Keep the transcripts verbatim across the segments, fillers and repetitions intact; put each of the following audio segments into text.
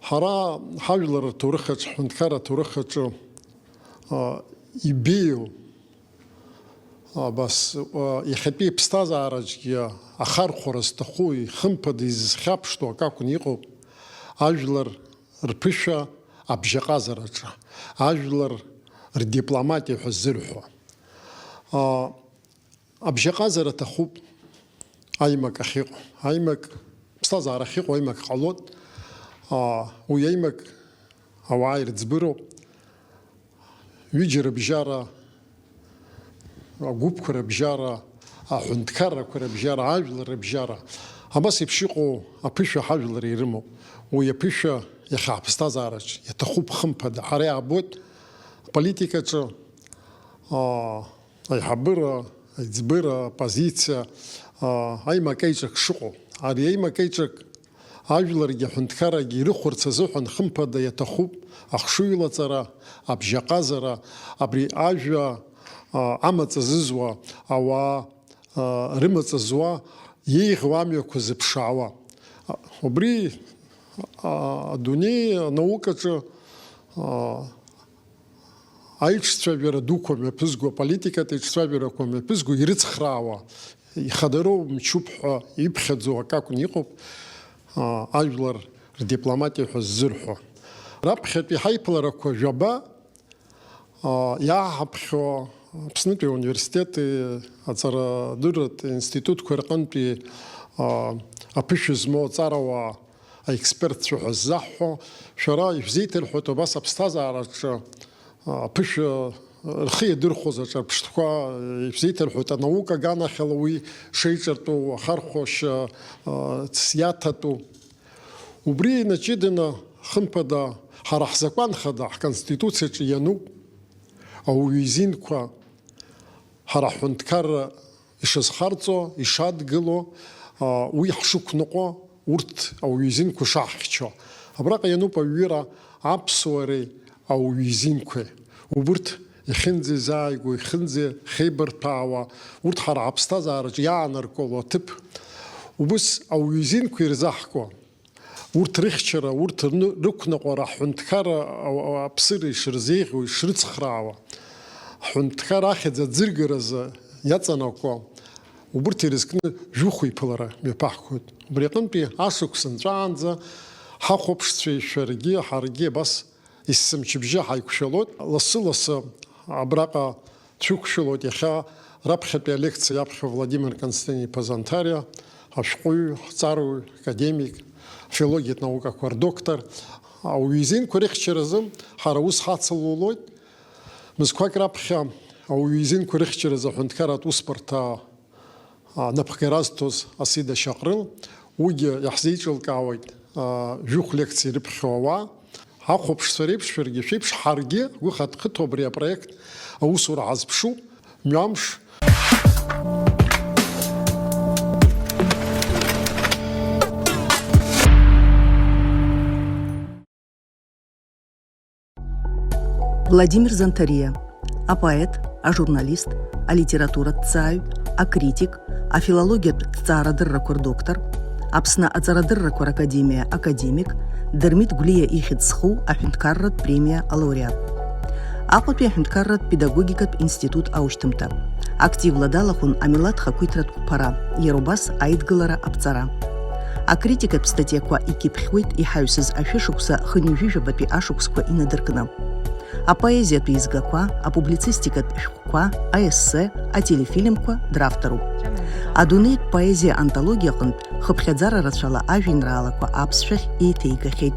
Ҳара ҳажәлар рҭоурых аҿы, ҳҳәынҭқарра аҭоурых аҿы, а, ибеиоу, абас, а, иахьатәи иԥсҭазаараҿгьы ахархәара зҭаху, ихымԥада изызхьаԥштәу акы акәны иҟоуп ажәлар рԥышәа абжьаҟазараҿы, ажәлар рдипломатиа ҳәа ззырҳәо. А, Абжьаҟазара аҭахуп аимак ахьыҟоу. Аимак, ԥсҭазаара ахьыҟоу аимак ҟалоит. Аа, уи аимак ауаа ирыӡбыроуп. Ҩыџьа рыбжьара, агәыԥқәа рыбжьара, аҳәынҭқаррақәа рыбжьара, ажәлар рыбжьара. Абас еиԥш иҟоу аԥышәа ҳажәлар ирымоуп. Уи аԥышәа иахьа ҳԥсҭазаараҿ иаҭахуп хымԥада. Ҳара иаабоит аполитикаҿы, аа, аиҳабыра, аиҵбыра, апозициа, аа, аимакеиҿак шыҟоу. Ари аимакеиҿак ажәларгьы аҳәынҭқаррагьы ирыхәарц азыҳәан хымԥада иаҭахуп ахшыҩлаҵара, абжьаҟазара, абри ажәа, аа, амаҵ азызуа ауаа, аа, рымаҵ зуа, еиӷьу амҩақәа зыԥшаауа. Убри, аа, адунеи анаукаҿы, аа, аиҿцәажәара дуқәа мҩаԥызго, аполитикатә еиҿцәажәарақәа мҩаԥызго ирыцхраауа, ихадароу мчуп ҳәа иԥхьаӡоу акы акәны иҟоуп, аа, ажәлар рдипломатиа ҳәа ззырҳәо. Раԥхьатәи ҳаиԥыларақәа жәаба, аа, иааҳаԥхьо Аԥснытәи ауниверситети аҵарадырратә институтқәа рҟынтәи, аа, аԥышәа змоу аҵарауаа аекспертцәа ҳәа ззаҳҳәо, шәара ишәзеиҭарҳәоит абас аԥсҭазаараҿы, а, аԥышәа рхы иадырхәоз аҿырԥштәқәа, ишәзеиҭарҳәоит анаука аганахьала уи шеиҿартәу, ахархәашьа, а, ц-, иаҭатәу. Убри инаҷыданы, хымԥада, ҳара ҳзакәан хада, ҳконституциаҿы иануп ауаҩы изинқәа ҳара ҳҳәынҭқарра ишазхарҵо, ишадгыло, а, уи ҳшықәныҟәо, урҭ ауаҩы изинқәа шаҳхьчо. Абраҟа иануп аҩыра аԥсуареи ауаҩы изинқәеи. Убырҭ ихьынӡазааигәоу, ихьынӡахеибарҭәаауа, урҭ ҳара ҳаԥсҭазаараҿы иаанаркыло аҭыԥ. Убыс ауаҩы изинқәа ирзаҳго, урҭ рыхьчара, урҭ рны-, рықәныҟәара, ҳҳәынҭқарра, а-, а-, аԥсыра ишырзеиӷьу, ишрыцхраауа, ҳҳәынҭқарра ахьӡ аӡыргаразы иаҵанакуа, убырҭ ирызкны жәохә иԥылара мҩаԥаҳгоит. Убри аҟынтәи ашықәс нҵәаанӡа ҳахәаԥшцәеи шәаргьы, ҳаргьы абас есымчыбжьы ҳаиқәшәалоит. Лассы-лассы абраҟа дшәықәшәалоит иахьа раԥхьатәи алекциа иаԥхьо Владимир Константин-иԥа Занҭариа, ашәҟәыҩҩы, ҳҵарауаҩ, академик, афилологиатә наукақәа рдоктор. Ауаҩы изинқәа рыхьчаразы ҳара аус ҳацылулоит. Мызқәак раԥхьа ауаҩы изинқәа рыхьчаразы аҳәынҭқарратә усбарҭа а, напхгара азҭоз Асида Шьаҟрыл, уигьы иаҳзеиҿылкаауеит, а, жәохә лекциа ирыԥхьо ауаа. Ҳахәаԥшцәа реиԥш шәаргьы шәеиԥш, ҳаргьы ҳгәы ҳадхыҭуа абри апроект аусура ҳазԥшуп, мҩамш. Владимир Занҭариа, апоет, ажурналист, алитератураҭҵааҩ, акритик, афилологиатә ҭҵаарадыррақәа рдоктор, Аԥсны аҵарадыррақәа ракадемиа академик, Дырмит Гәлиа ихьӡ зху аҳәынҭқарратә премиа алауреат. Аҟәатәи аҳәынҭқарратә педагогикатә институт аушьҭымҭа. Активла далахәын амилаҭ хақәиҭратә қәԥара, иара убас аидгылара аԥҵара. Акритикатә статиақәа икьыԥхьуеит иҳаҩсыз ашәышықәса хынҩажәижәабатәи ашықәсқәа инадыркны. Апоезиатә еизгақәа, апублицистикатә шәҟәқәа, аессе, ателефильмқәа дравторуп. Адунеитә поезиа антологиа аҟынтә хыԥхьаӡара рацәала ажәеинраалақәа аԥсшәахь еиҭеигахьеит.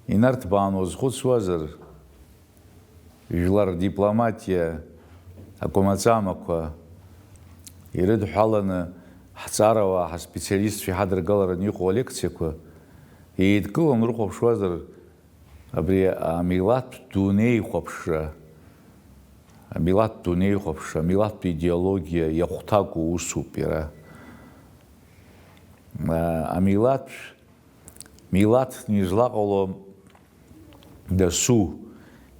Инарҭбаан уазхәыцуазар, жәлар рдипломатиа акәамаҵамақәа ирыдҳәаланы ҳҵарауаа, ҳаспециалистцәа иҳадыргалараны иҟоу алекциақәа еидкыланы урыхәаԥшуазар, абри амилаҭтә дунеихәаԥшра, амилаҭтә дунеихәаԥшра, амилаҭтә идеологиа иахәҭаку усуп иара. А, амилаҭ Милаҭны излаҟало дасу,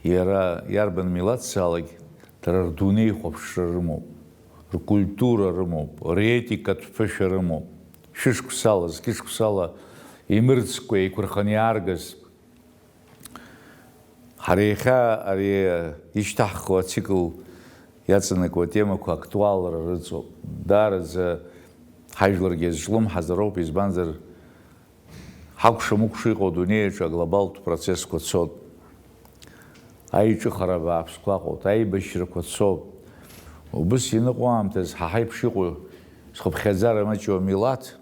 иара иарбан милаҭзаалак, дара рдунеихәаԥшра рымоуп. ркультура рымоуп, ретикатә ԥышәа рымоуп. Шәышықәсала, зқьышықәсала имырӡкәа еиқәырханы иааргаз. Ҳара иахьа ари ишьҭаҳхуа ацикл иаҵанакуа атемақәа актуалра рыҵоуп. Даараӡа ҳажәларгьы иазҿлымҳазароуп, избанзар, ҳакәша-мыкәша иҟоу адунеи аҿы аглобалтә процессқәа цоит. Аиҿыхара бааԥсқәа ыҟоуп, аибашьрақәа цоуп. Убыс ианыҟоу аамҭазы ҳа ҳаиԥш иҟоу зхыԥхьаӡара маҷу амилаҭ,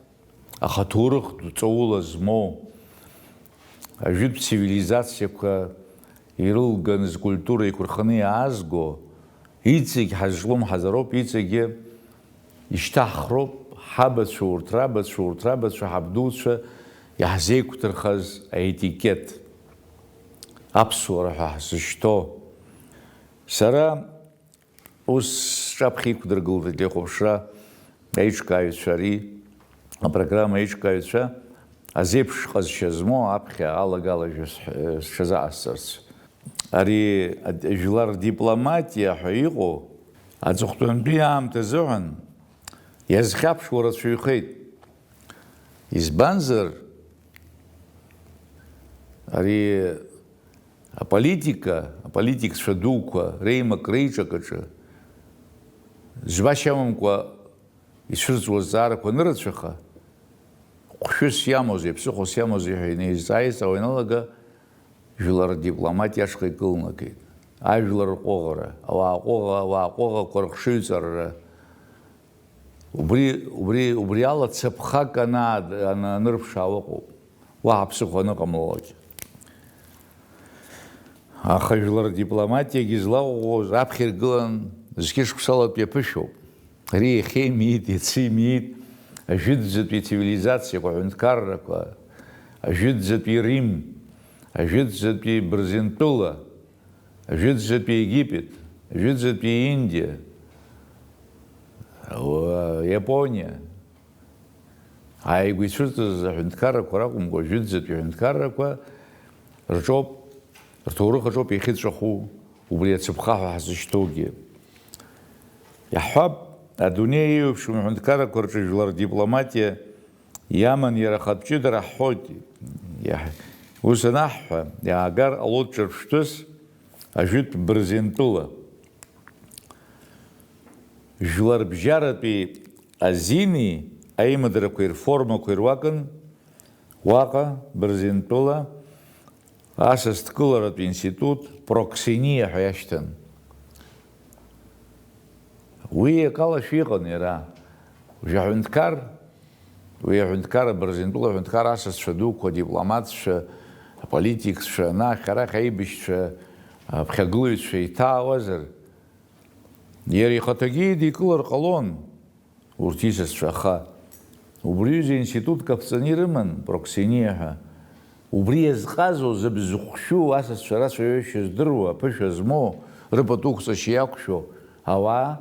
аха ҭоурыхтә ҵаула змоу, ажәытә цивилизациақәа ирылганы зкультура еиқәырханы иаазго, иҵегь ҳазҿлымҳазароуп, иҵегьы ишьҭаҳхроуп, ҳабацәа урҭ рабацәа, урҭ рабацәа, ҳабдуцәа иаҳзеиқәдырхаз аетикет, аԥсуара ҳәа ҳзышьҭоу. Сара ус сҿаԥхьа иқәдыргылт аҭелехәаԥшра аиҿкааҩцәа, ари апрограмма аиҿкааҩцәа, азеиԥш ҟазшьа змоу аԥхьа алагалажәа сҳ-, сҽазаҟасҵарц. Ари ад-, жәлар дипломатиа ҳәа иҟоу аҵыхәтәантәи аамҭа азыҳәан иазхьаԥшуа рацәаҩхеит. Избанзар, ари аполитика, аполитикцәа дуқәа реимак-реиҿакаҿы збашьа амамкәа ицәырҵуа азҵаарақәа анырацәаха, хәшәыс иамоузеи, ԥсыхәас иамоузеи ҳәа инеизҵаа-еизҵаауа ианалага, жәлар дипломатиа ашҟа икылнагеит. Ажәлар рҟәыӷара, ауаа ҟәыӷа, ауаа ҟәыӷақәа рыхшыҩҵарра, убри, убри, убри ала цаԥхак анаа-, ана-, анырԥшаауа ыҟоуп, уаҳа ԥсыхәа аныҟамлалак. Аха жәлар дипломатиагьы злаҟәыӷоз аԥхьа иргылан зқьышықәсалатәи аԥышәоуп. Ари иахьа имиит, иацы имиит, ажәытәӡатәи цивилизациақәа, аҳәынҭқаррақәа, ажәытәӡатәи Рим, ажәытәӡатәи Бырзентәыла, ажәытәӡатәи Египет, ажәытәӡатәи Индиа, уа, Иапониа. Ааигәа ицәырҵыз аҳәынҭқаррақәа ракәымкәа, ажәытәӡатәи аҳәынҭқаррақәа рҿоуп, рҭоурых аҿоуп иахьыҵәаху, убри ацаԥха ҳәа ҳзышьҭоугьы. Иаҳҳәап, адунеи еиуеиԥшым аҳәынҭқаррақәа рҿы жәлар дипломатиа иаман иара ахатә ҷыдара ҳҳәоит. Иаҳ-, ус анаҳҳәа, иаагар ҟалоит ҿырԥштәыс ажәытә Бырзентәыла. Жәларбжьаратәи азини аимадарақәеи рформақәеи руакын, уаҟа, Бырзентәыла, асасдкыларатә институт Проксиниа ҳәа иашьҭан. Уи акалашәа иҟан иара. Уажә аҳәынҭқар, уи аҳәынҭқар, Бырзентәыла аҳәынҭқар асасцәа дуқәа, адипломатцәа, аполитикцәа, анахь-арахь аибашьцәа, аԥхьагылаҩцәа иҭаауазар, иара ихаҭагьы идикылар ҟалон урҭ исасцәа, аха убри аҩыза институтк аԥҵаны ирыман, Проксиниа ҳәа. Убри иазҟазоу, зыбз хәшәу, асасцәа рацәажәаҩышьа здыруа, аԥышәа змоу, рыпату ықәҵашьа иақәшәо ауаа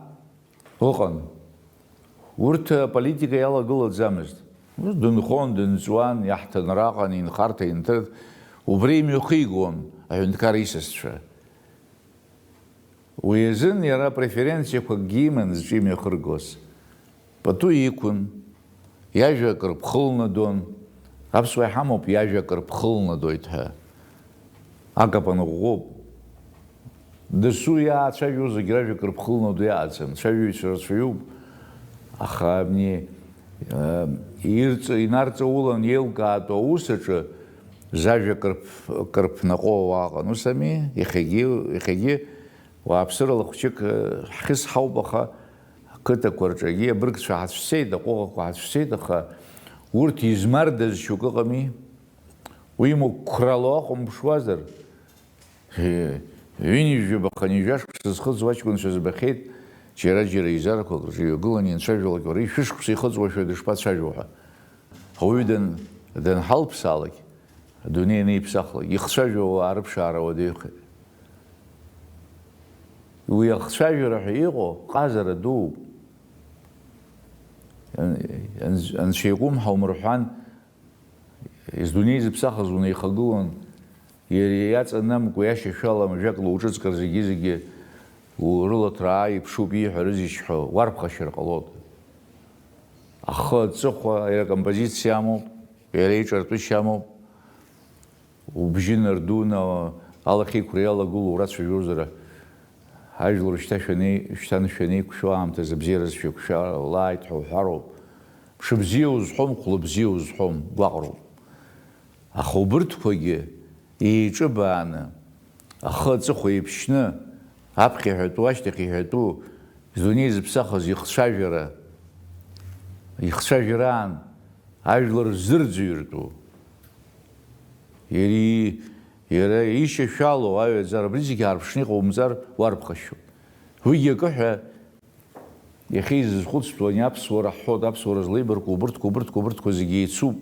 ыҟан. Урҭ аполитика иалагылаӡамызт. Ус дынхон, дынҵуан, иаҳҭынраҟан, инхарҭа инҭырҭ, убра имҩахигон аҳәынҭқар исасцәа. Уи азын иара апреференциақәакгьы иман зҿы имҩахыргоз. Пату иқәын, иажәа акыр ԥхылнадон, аԥсуаа иҳамоуп иажәа акыр ԥхылнадоит ҳәа. Акапан ӷәӷәоуп. Дасу иаацәажәо зегь ражәа акыр ԥхылнадо иаҟаӡам, цәажәаҩцәа рацәаҩуп. Аха абни, э, ирҵ-, инарҵаулан еилкаатәу аус аҿы зажәа кыр-, кырԥнаҟо ауаа ыҟан, ус ами? Иахьагьы, иахьагьы уааԥсырала хәҷык, э, ҳхьыс ҳауп, аха ақыҭақәа рҿагьы абыргцәа ҳацәцеит, аҟәыӷақәа ҳацәцеит, аха урҭ измардаз шьоук ыҟами? Уимоу қәрала уахәамԥшуазар, ҩынҩажәаба, хынҩажәа шықәса зхыҵуа аҷкәынцәа збахьеит, џьара-џьара еизарақәак рҿы иҩагыланы ианцәажәалак, уара ишәышықәса ихыҵуашәа дышԥацәажәо ҳәа. Ауаҩы дан-, данҳалԥсаалак, адунеи анеиԥсахлак, ихцәажәо ауаа рыԥшаара уадаҩхеит. Уи ахцәажәара ҳәа иҟоу ҟазара дууп. Ан-, анцәа иакәым ҳаумырҳәан, Дунеи зыԥсахыз унеихагылон, иара иаҵанамкуа иашьашәалам, жәак лоуҿыҵкыр зегьы-зегьы Урылаҭраа иԥшуп ииҳәарызеишь ҳәа уарԥхашьар ҟалоит. Ахы аҵыхәа иара композициа амоуп, иара иҿартәышьа амоуп. Убжьы нардуны алахьеиқәра иалагылоу урацәажәозар, ажәлар шьҭа шәанеи-, шьҭа шәанеиқәшәо аамҭазы абзиаразы шәеиқәшәалааит ҳәа уҳәароуп. Мшыбзиа узҳәом, хәлыбзиа узҳәом, гәаҟроуп. Аха убырҭқәагьы еиҿыбааны, ахы аҵыхәа еиԥшьны, аԥхьа иҳәатәу, ашьҭахь иҳәатәу, зыдунеи зыԥсахыз ихцәажәара, ихцәажәараан ажәлар здырӡырҩыртәу, иара, иара ишьашәало аҩаӡара, абри зегьы аарԥшны иҟоумҵар уарԥхашьоит. Уигьы акы ҳәа Иахьа изызхәыцтәу ани аԥсуара ҳҳәоит, аԥсуара злеибарку убырҭқәа, убырҭқәа, убырҭқәа зегьы еицуп.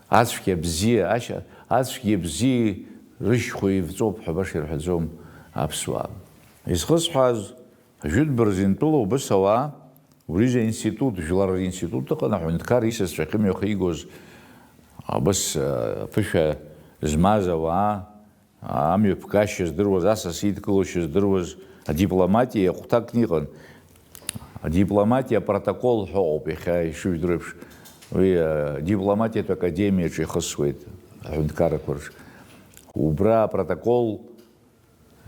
Ацәгьа бзиа, ашьа, ацәгьа бзиеи рышьхәа еивҵоуп ҳәа баша ирҳәаӡом аԥсуаа. Изхысҳәааз, жәытәба рзинтәыла убыс ауаа, убри аинститут, жәлар ринститут ыҟан, аҳәынҭқар исасцәа ахьымҩахигоз, абыс, а, аԥышәа змаз ауаа, Амҩаԥгашьа здыруаз, асас идкылошьа здыруаз адипломатиа иахәҭакны иҟан. Адипломатиа апротокол ҳәа ыҟоуп иахьа ишыжәдыруеиԥш. Уи, э, адипломатиатә академиаҿы ихысуеит аҳәынҭқаррақәа рҿы. Убра апротокол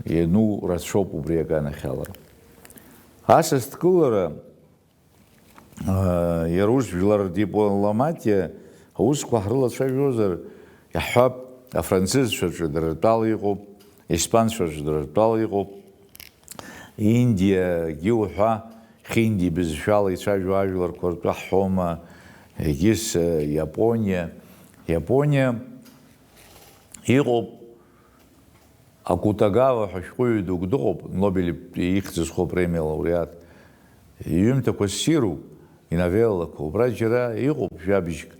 иану рацәоуп убри аганахьала. Асас дкылара Иара ус жәлар рдипломатиа аусқәа ҳрылацәажәозар, иаҳҳәап, афранцызцәа рҿы дара ртәала иҟоуп, испанцәа рҿы дара ртәала иҟоуп, Индиагьы уҳәа, хинди бызшәала ицәажәо ажәларқәа ртәы ҳҳәома, егьыс, Иапониа. Иапониа иҟоуп, Акутагава ҳәа шәҟәыҩҩы дук дыҟоуп, Нобель ихьӡ зху апремиа лауреат. Иҩымҭақәа ссируп, иновеллақәа, убра џьара иҟоуп жәабжьк.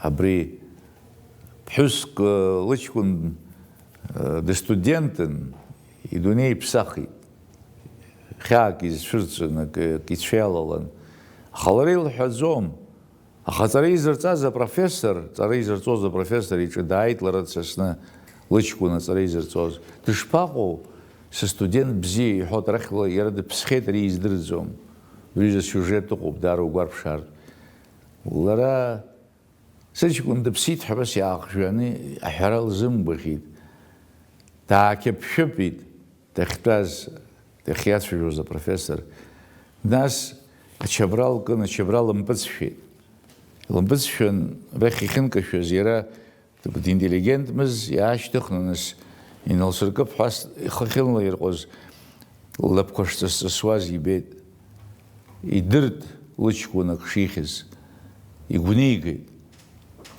Абри ԥҳәыск, э, лыҷкәын, э, дыстудентын, идунеи иԥсахит. Хьаак изцәырҵын, акы, акы ицәеилалан. Аха лара илҳәаӡом. Аха аҵара изырҵаз апрофессор, аҵара изырҵоз апрофессор иҿы дааит лара дсасны, лыҷкәын аҵара изырҵоз. Дышԥаҟоу, сыстудент бзиа, иҳәоит, арахь ла-, иара дыԥсхьеит, ари издырӡом. Уи ҩыза сиужет ыҟоуп, даара угәарԥшаартә. Лара, сыҷкәын дыԥсит ҳәа, абас иаахжәаны аҳәара лзымгәаӷьит. Даақьаԥшәыпит. Дахьтәаз, дахьиацәажәоз апрофессор, нас ачабра лкын, ачабра лымпыҵшәеит. Лымпыҵшәан, рахь ихьынкашәаз иара динтеллигентмыз, иаашьҭыхны, нас, иналсыркып ҳәа ас ихы ахьынлаирҟәыз, ллапқәа шҵыс-ҵысуаз ибеит. Идырт лыҷкәын ак шихьыз, игәнигеит.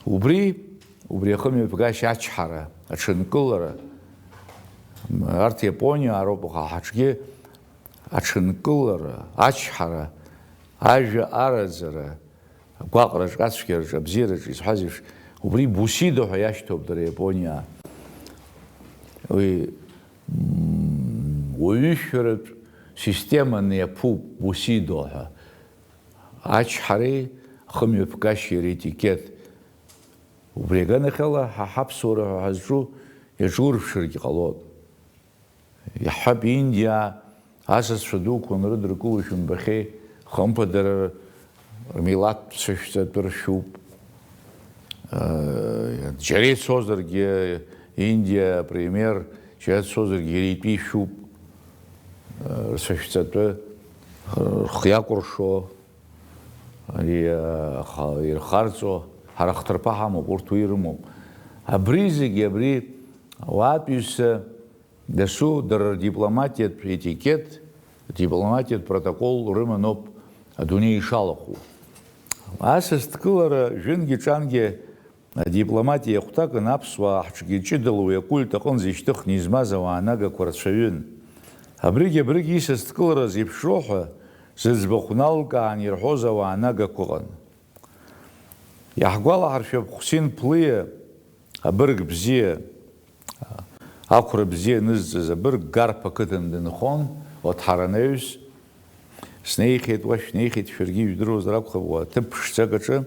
Убри, убри ахымҩаԥгашьа ачҳара, аҽынкылара, арҭ Иапониаа роуп, аха ҳаҿгьы аҽынкылара, ачҳара, ажәа араӡара, агәаҟраҿ, ацәгьараҿ, абзиараҿ изҳәаз еиԥш, убри бусидо ҳәа иашьҭоуп дара Иапониаа. Уи, м, уаҩышәаратә системаны иаԥуп бусидо ҳәа. Ачҳареи ахымҩаԥгашьеи ретикет. Убри аганахьала ҳа ҳаԥсуара ҳәа ҳазҿу иаҿурԥшыргьы ҟалоит. Иаҳҳәап, Индиа асасцәа дуқәа анрыдыркыло шәымбахьеи, хымԥада, рмилаҭ цәашәҵатәы ршәуп. Џьара ицозаргьы, Индиа апремиер џьара дцозаргьы, иара итәы ишәуп. Рцәашәҵатәы, рхы иакәыршо, ари, аха, ирхарҵо, ҳара ахҭырԥа ҳамоуп, урҭ уи ирымоуп. Абри зегьы, абри ауаатәыҩса Дасу дара рдипломатиатә етикет, адипломатиатә протокол рыманоуп адунеи ишалахәу. Асас дкылара жәынгьы-ҿангьы адипломатиа иахәҭакын аԥсуаа ҳҿгьы ҷыдала уи акульт аҟынӡа ишьҭыхны измаз ауаа нагақәа рацәаҩын. Абригь-абригь исас дкылара зеиԥшроу ҳәа зыӡбахә налкаан ирҳәоз ауаа нагақәа ыҟан. Иаҳгәалаҳаршәап Хәсин Плиа абырг бзиа, ақәра бзиа анызҵаз абырг Гарԥ ақыҭан дынхон, Оҭҳаранаҩс. Снеихьеит, уа шәнеихьеит, шәаргьы ижәдыруазар акәхап, уа ҭыԥ ԥшӡак аҿы.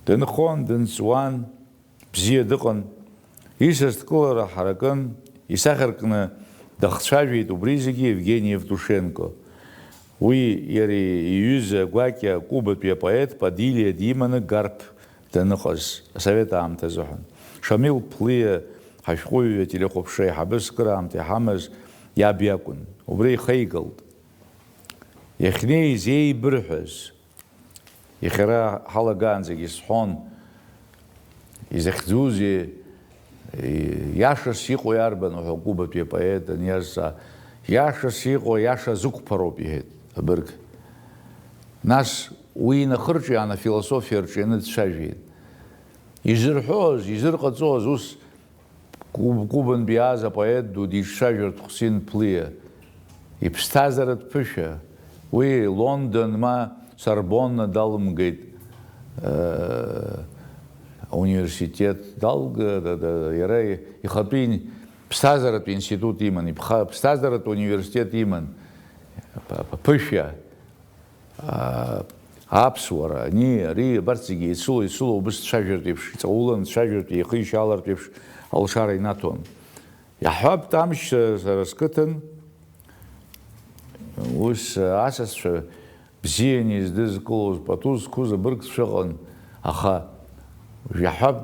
Дынхон, дынҵуан, бзиа дыҟан. Исасдкылара ҳаракын, исахьаркны дахцәажәеит убри зегьы Евгени Евтушенко. Уи иара иҩыза гәакьа Кубатәи апоет Падилиа диманы Гарԥ даныҟаз, асовет аамҭазыҳәан. Шамил Ԥлиа, ҳашәҟәыҩҩы, ателехәаԥшра аиҳабыс, кыраамҭа иҳамаз иаб иакәын. Убра ихеигалт. Иахьнеиз еибырҳәаз, иахьа ара ҳалагаанӡагьы сҳәон, изахьӡузеи, иашас иҟоу иарбану ҳәа Кубатәи апоет аниазҵаа, иашас иҟоу аиаша азықәԥароуп, иҳәеит абырг. Нас уи инахырҿиаан афилософиа рҿианы дцәажәеит. Изырҳәоз, изырҟаҵоз, ус Куб-, Кубантә иааз апоет ду диҿцәажәартә Хәсин Ԥлиа иԥсҭазааратә ԥышәа, уи Лондон ма Сорбонна далымгеит, э, ауниверситет далга-, да-, да-, иара ихатәы ин-, ԥсҭазааратә институт иман, иԥха-, ԥсҭазааратә университет иман, п-, п-, ԥышәа. Аа, аԥсуара, ани, ари, абарҭ зегьы еицыло, еицыло, убыс дцәажәартә еиԥш, иҵаулан дцәажәартә, ихишьаалартә еиԥш алшара инаҭон. Иаҳҳәап, Тамшь, сара сқыҭан, ус, асасцәа бзианы издызкылоз, пату зқәыз абыргцәа ыҟан, аха, иаҳҳәап,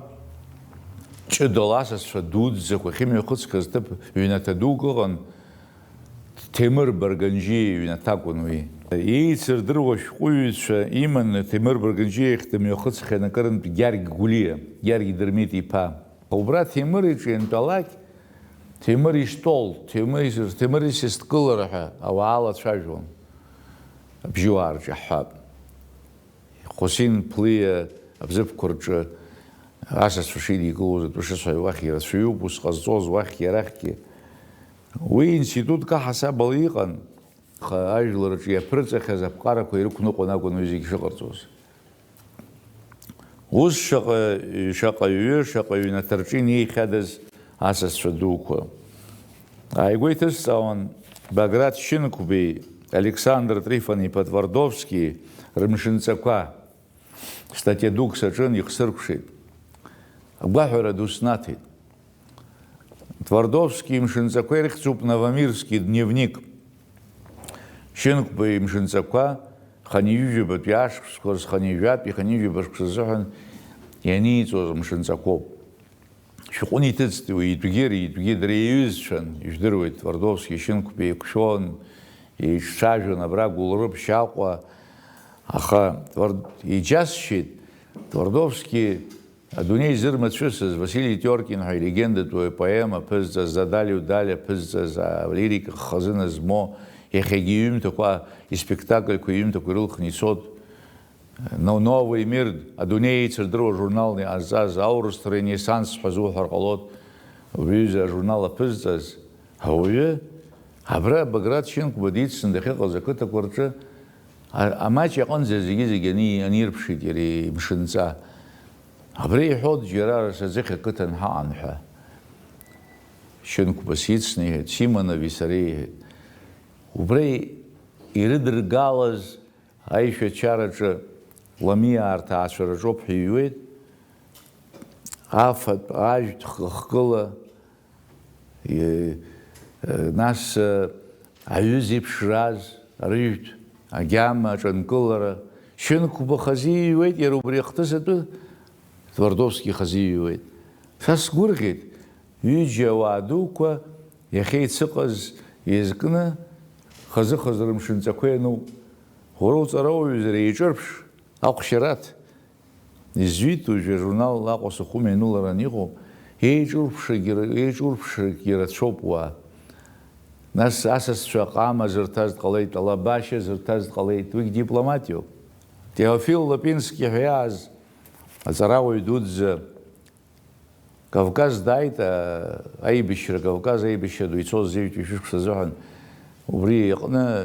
ҷыдала асасцәа дуӡӡақәа ахьымҩахыҵқәаз ҭыԥ ҩнаҭа дук ыҟан, Ҭемыр Барганџьиа иҩнаҭа акәын уи. Еицырдыруа ашәҟәыҩҩцәа иманы Ҭемыр Барганџьиа иахь дымҩахыҵхьан акырынтә Гьаргь Гәлиа, Гьаргь Дырмит-иԥа. Убра Ҭемыр иҿы иантәалак, Ҭемыр истол, Ҭемыр ис-, Ҭемыр исасдкылара ҳәа ауаа лацәажәон. Абжьыуаа рҿы иаҳҳәап. Хәсин Ԥлиа абзыԥқәа рҿы асасцәа шидикылоз атәы шысҳәаз уахь ирацәаҩуп, ус ҟазҵоз уахьгьы арахьгьы. Уи институтк аҳасабала иҟан, аха ажәлар рҿы иаԥырҵахьаз аԥҟарақәа ирықәныҟәон акәын уи зегьы шыҟарҵоз. Ус шаҟа, шаҟа ҩы, шаҟа ҩнаҭа рҿы инеихьадаз асасцәа дуқәа. Ааигәа иҭысҵаауан Баграт Шьынқәбеи Александр Трифон-иԥа Твардовски рымшынҵақәа. Статиа дук саҿын, ихсыркәшеит. Агәаҳәара ду снаҭеит. Твардовски имшынҵақәа ирыхьӡуп Новомирски дневник. Шьынқәба имшынҵақәа хынҩажәижәабатәи ашықәсқәа рзы, хынҩажәатәи хынҩажәижәаба шықәса азыҳәан ианиҵоз мшынҵақәоуп. Шәҟәы ниҭыҵт уи итәгьы, итәгьы дара иҩызцәан, ижәдыруеит, Твардовски Шьынқәба еиқәшәон, еиҿцәажәон абра Гәылрыԥшь Аҟәа, аха Твар-, иџьасшьеит, Твардовски адунеи зырмацәысыз Васили Тиоркин ҳәа илегендатәу апоема ԥызҵаз, Задали удали аԥызҵаз, алирика хазына змоу, иахьагьы иҩымҭақәа, испектакльқәа, иҩымҭақәа ирылхны ицоит. Но-, Новый мир, адунеи еицырдыруа журналны иҟазҵаз, аурыс ренессанс ҳәа зуҳәар ҟалоит, убри аҩыза ажурнал аԥызҵаз ауаҩы, абра Баграт Шьынқәба дицны дахьыҟаз ақыҭақәа рҿы, а-, амаҷ аҟынӡа зегьы-зегьы ани-, анирԥшит иара имшынҵа. Абри иҳәоит, џьара араса аӡыхь ақыҭан ҳаҟан ҳәа. Шьынқәба сицны иҳәеит, Симонови сареи иҳәеит. Убра ирыдыргалаз Аишәачараҿы Ламиаа рҭаацәараҿоуп ҳәа иҩуеит. Афатә, ажәтә хкыла, е-, е, нас, е, аҩы зеиԥшраз, арыжәтә, агьама, аҿынкылара, Шьынқәба хазы иҩуеит, иара убри ахҭыс атәы Твардовски хазы иҩуеит. Са сгәырӷьеит, ҩыџьа ауаа дуқәа иахьеицыҟаз еизкны, хазы-хазы рымшынҵақәа иануп. Уара уҵарауаҩызар еиҿырԥш, ахәшьараҭ. Изҩит уажәы ажурнал Аҟәа Сухум ианыларан иҟоу, еиҿурԥшрагьы ра-, еиҿурԥшрагьы рацәоуп уа. Нас асасцәа ҟама зырҭаз дҟалеит, алабашьа зырҭаз дҟалеит, уигь дипломатиоуп. Теофил Лапински ҳәа иааз аҵарауаҩ дуӡӡа Кавказ дааит, а, аибашьра, Кавказ аибашьра ду ицоз зеижәтәи шәышықәса азыҳәан. Убри иҟны,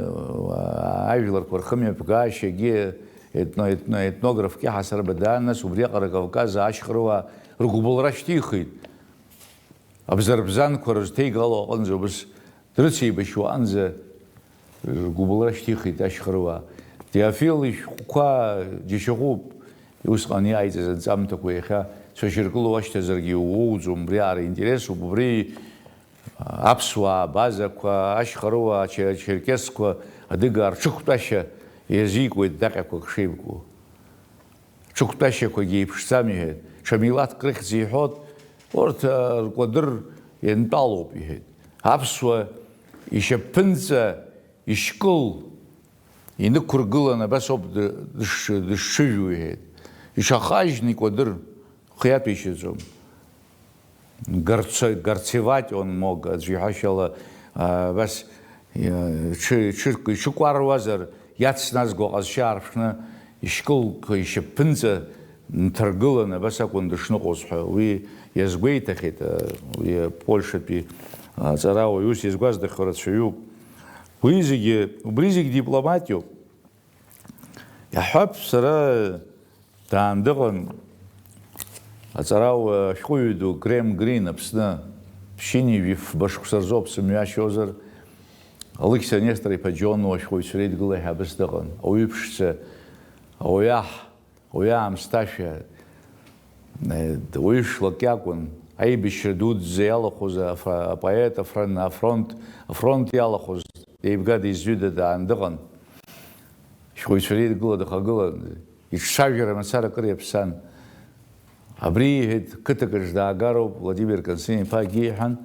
а, ажәларқәа рхымҩаԥгашьагьы етно-, етно-, етнографк иаҳасырба даан, нас убриаҟара Кавказ ашьхаруаа ргәыбылра шьҭихит. Абзарбзанқәа рызҭеигало аҟынӡа убыс дрыцеибашьуаанӡа ргәыбылра шьҭихит ашьхаруаа. Теофил ишәҟәқәа џьашьахәуп, усҟан иааиҵаз анҵамҭақәа иахьа цәашьыркыло уашьҭазаргьы иуоуӡом, убриаҟара интересуп, убри аԥсуаа, абазақәа, ашьхарыуаа, аче-, ачерқьесқәа адыгаа рҽықәтәашьа иазикуеит даҟьақәак шеибгоу. Ҽықәтәашьақәагьы еиԥшӡам, иҳәеит. Ҽа милаҭк рыхьӡ иҳәоит, урҭ, а, ркәадыр иантәалоуп, иҳәеит. Аԥсуа ишьапԥынҵа ишькыл инықәыргылан, абас ауп ды-, дыш-, дышҽыжәу, иҳәеит. Иҽахажьны икәадыр хы иаҭәеишьаӡом. Горце-, горцевать он мог, аӡә иҳәашьала, а, абас, иа-, ҽы-, ҽы-, иҽыкәаруазар, иацназго аҟазшьа аарԥшны, ишькылқәа ишьапԥынҵа нҭаргылан, абас акәын дышныҟәоз ҳәа уи иазгәеиҭахьеит, а, уи Польшатәи аҵарауаҩ ус иазгәаздахо рацәаҩуп. Уи зегьы, убри зегь дипломатиоуп. Иаҳҳәап, сара даан дыҟан аҵарауаҩ ашәҟәыҩҩы ду Грем Грин Аԥсны, ԥшьынҩажәи фба шықәса рзоуп сымҩашьозар, Алықьса Нестор-иԥа Џьонуа ашәҟәыҩҩцәа реидгыла аиҳабыс дыҟан, ауаҩы ԥшӡа, ауаҩы аҳ, ауаҩы аамсҭашәа, Э, уаҩы шлак иакәын, аибашьра дуӡӡа иалахәыз афра-, апоет афрон-, афронт, афронт иалахәыз, еибга-деизҩыда даан дыҟан. Шәҟәыҩҩцәа реидгыла дахагылан, иҿцәажәара мацара акыр иаԥсан. Абри, иҳәеит, қыҭакаҿ даагароуп, Владимир Константин-иԥа акгьы иҳәан,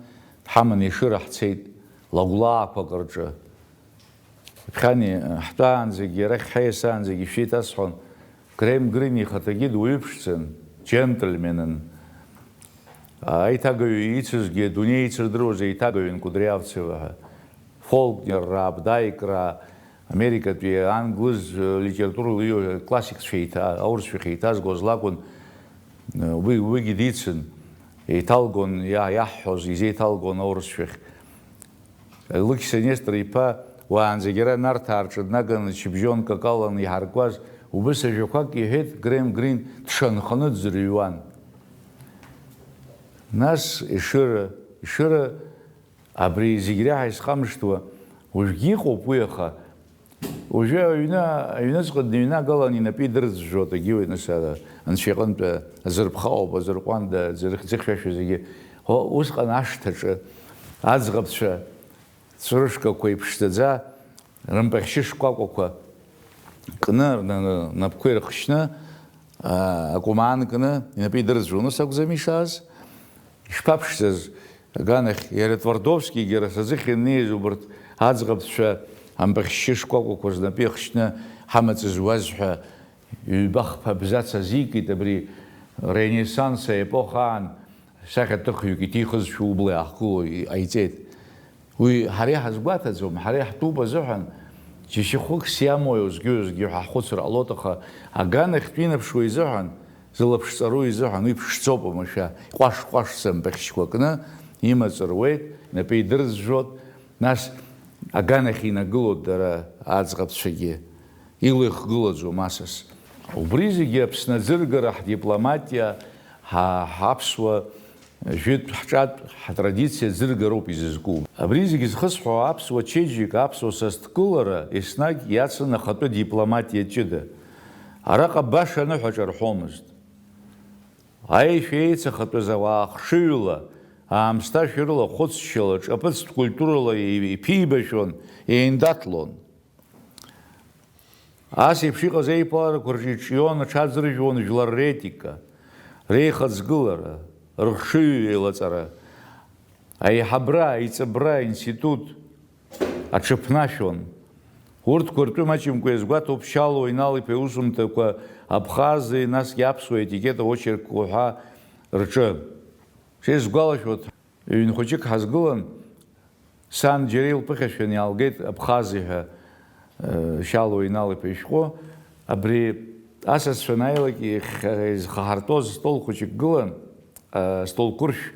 дҳаманы Ешыра ҳцеит, лагәлаақәак рҿы. Ԥхьани ҳтәаанӡагьы, арахь ҳаиасаанӡагьы шәеиҭасҳәон, Грем Грин ихаҭагьы дуаҩы ԥшӡан, џьентльменын. Аиҭагаҩы ицызгьы, адунеи ицырдыруаз аиҭагаҩын Кудриавцева ҳәа. Фолкнерра, абдаикра, Америкатәи англыз литературала ииуа классикцәа еиҭа-, аурысшәахь еиҭазгоз лакәын, уи, уигьы дицын, еиҭалгон, иа-, иаҳҳәоз изеиҭалгон аурысшәахь. Лықьса Нестор-иԥа уаанӡагьы ара Нарҭаа рҿы днаганы чыбжьонк акаланы иҳаркуаз убыс ажәақәак иҳәеит Грем Грин дшанханы дӡырҩуан. Нас Ешыра, Ешыра, абри зегь реиҳа исхамышҭуа, уажәгьы иҟоуп уи, аха уажәы аҩны, аҩныҵҟа дныҩнагалан инапы идырӡәӡәо акгьы уаҩ, нас ара, анцәа иҟынтә азырԥха ауп, азырҟәанда, аӡырх-, аӡыхьшәашәа зегьы. О, усҟан ашҭаҿы аӡӷабцәа ҵәрышкақәа иԥшӡаӡа, рымпахьшьы шкәакәақәа кны, рна-, рнапқәа ирыхшьны, аа, акәмаан кны инапы идырӡәӡәон, ус акәӡами ишааз? Ишԥаԥшӡаз аганахь, иара Твардовскигьы ара сазыхьаннеиз убарҭ аӡӷабцәа ампахьшьы шкәакәақәа знапы иахшьны ҳамаҵ зуаз ҳәа ҩба-хԥа абзац азикит, абри Ренессанс аепоха аан сахьаҭыхҩык иҭихызшәа убла иаахгыло иҟаиҵеит. Уи ҳара иҳазгәаҭаӡом, ҳара иаҳтәуп азыҳәан, џьашьахәык сиамои узгьы-узгьы ҳәа ҳхәыцыр ҟалоит, аха аганахьтә инаԥшуа изыҳәан, зылаԥш ҵару изыҳәан уи ԥшӡоуп, амашәа ҟәаш-ҟәашӡа ампахьшьқәа кны имаҵ руеит, инапы идырӡәӡәоит, нас аганахь инагылоит дара аӡӷабцәагьы. Илихгылаӡом асас. Убри зегьы Аԥсны аӡыргара, ҳдипломатиа, ҳа-, ҳаԥсуа жәытә, ҳҿатә, ҳтрадициа аӡыргароуп изызку. Абри зегьы зхысҳәаауа аԥсуа чеиџьыка, аԥсуа сасдкылара еснагь иацын ахатәы дипломатиа ҷыда. Араҟа баша аныҳәа ҿарҳәомызт. Аишәа еицахатәыз ауаа хшыҩла, аамсҭашәа рыла, хәыцшьала, ҿаԥыцтә культурала иԥибашәон, еиндаҭлон. Ас еиԥш иҟаз еиԥыларақәа рҿы иҿион, аҽаӡыржәуан жәлар ретика, реихаҵгылара, рыхшыҩ еилаҵара, аиҳабра, аиҵыбра, аинститут аҽыԥнашәон. Урҭқәа ртәы маҷымкәа иазгәаҭоуп Шьалуа Инал-иԥа иусумҭақәа Абхази, насгьы аԥсуа етикет аочерк уҳәа рҿы. Шеизгәалашәо, ҩын хәыҷык ҳазгылан, сан џьара илԥыхьашәан иаалгеит Абхази ҳәа, э, Шьалуа Инал-иԥа ишәҟәы. Абри асасцәа анааилак ихьа-, изхаҳартәоз стол хәыҷык гылан, э, стол қәыршә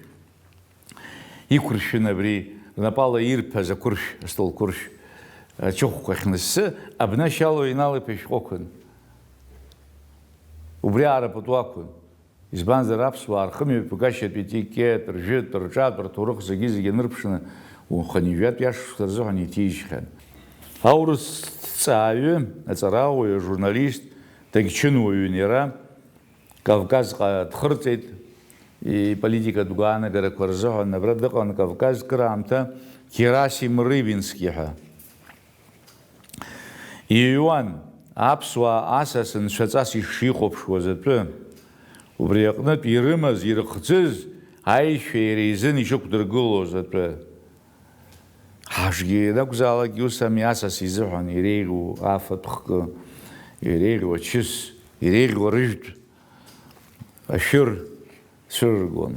иқәыршәын абри, рнапала ирԥаз ақәыршә, астол қәыршә, ачыхәқәа ахьныссы, абна Шьалуа Инал-иԥа ишәҟәы ақәын. Убри аара пату ақәын. Избанзар, аԥсуаа рхымҩаԥгашьатә етикет, ржәытә, рҿатә, рҭоурых зегьы-зегьы анырԥшны, хынҩажәатәи ашықәсқәа рзыҳәан иҭижьхьан. Аурыс ҭҵааҩы, аҵарауаҩы, ажурналист, дагьчынуаҩын иара, Кавказҟа дхырҵеит, иполитикатә гәаанагарақәа рзыҳәан абра дыҟан Кавказ кыраамҭа Герасим Рыбински ҳәа. Иҩуан, аԥсуаа асас нцәаҵас ишихәаԥшуаз атәы, убри аҟнытә ирымаз, ирыхӡыз аишәа иара изын ишықәдыргылоз атәы. Ҳажгьы ианакәзаалакгьы ус ами, асас изыҳәан иреиӷьу афатә хкы, иреиӷьу ачыс, иреиӷьу арыжәтә ашәыр цәырыргон.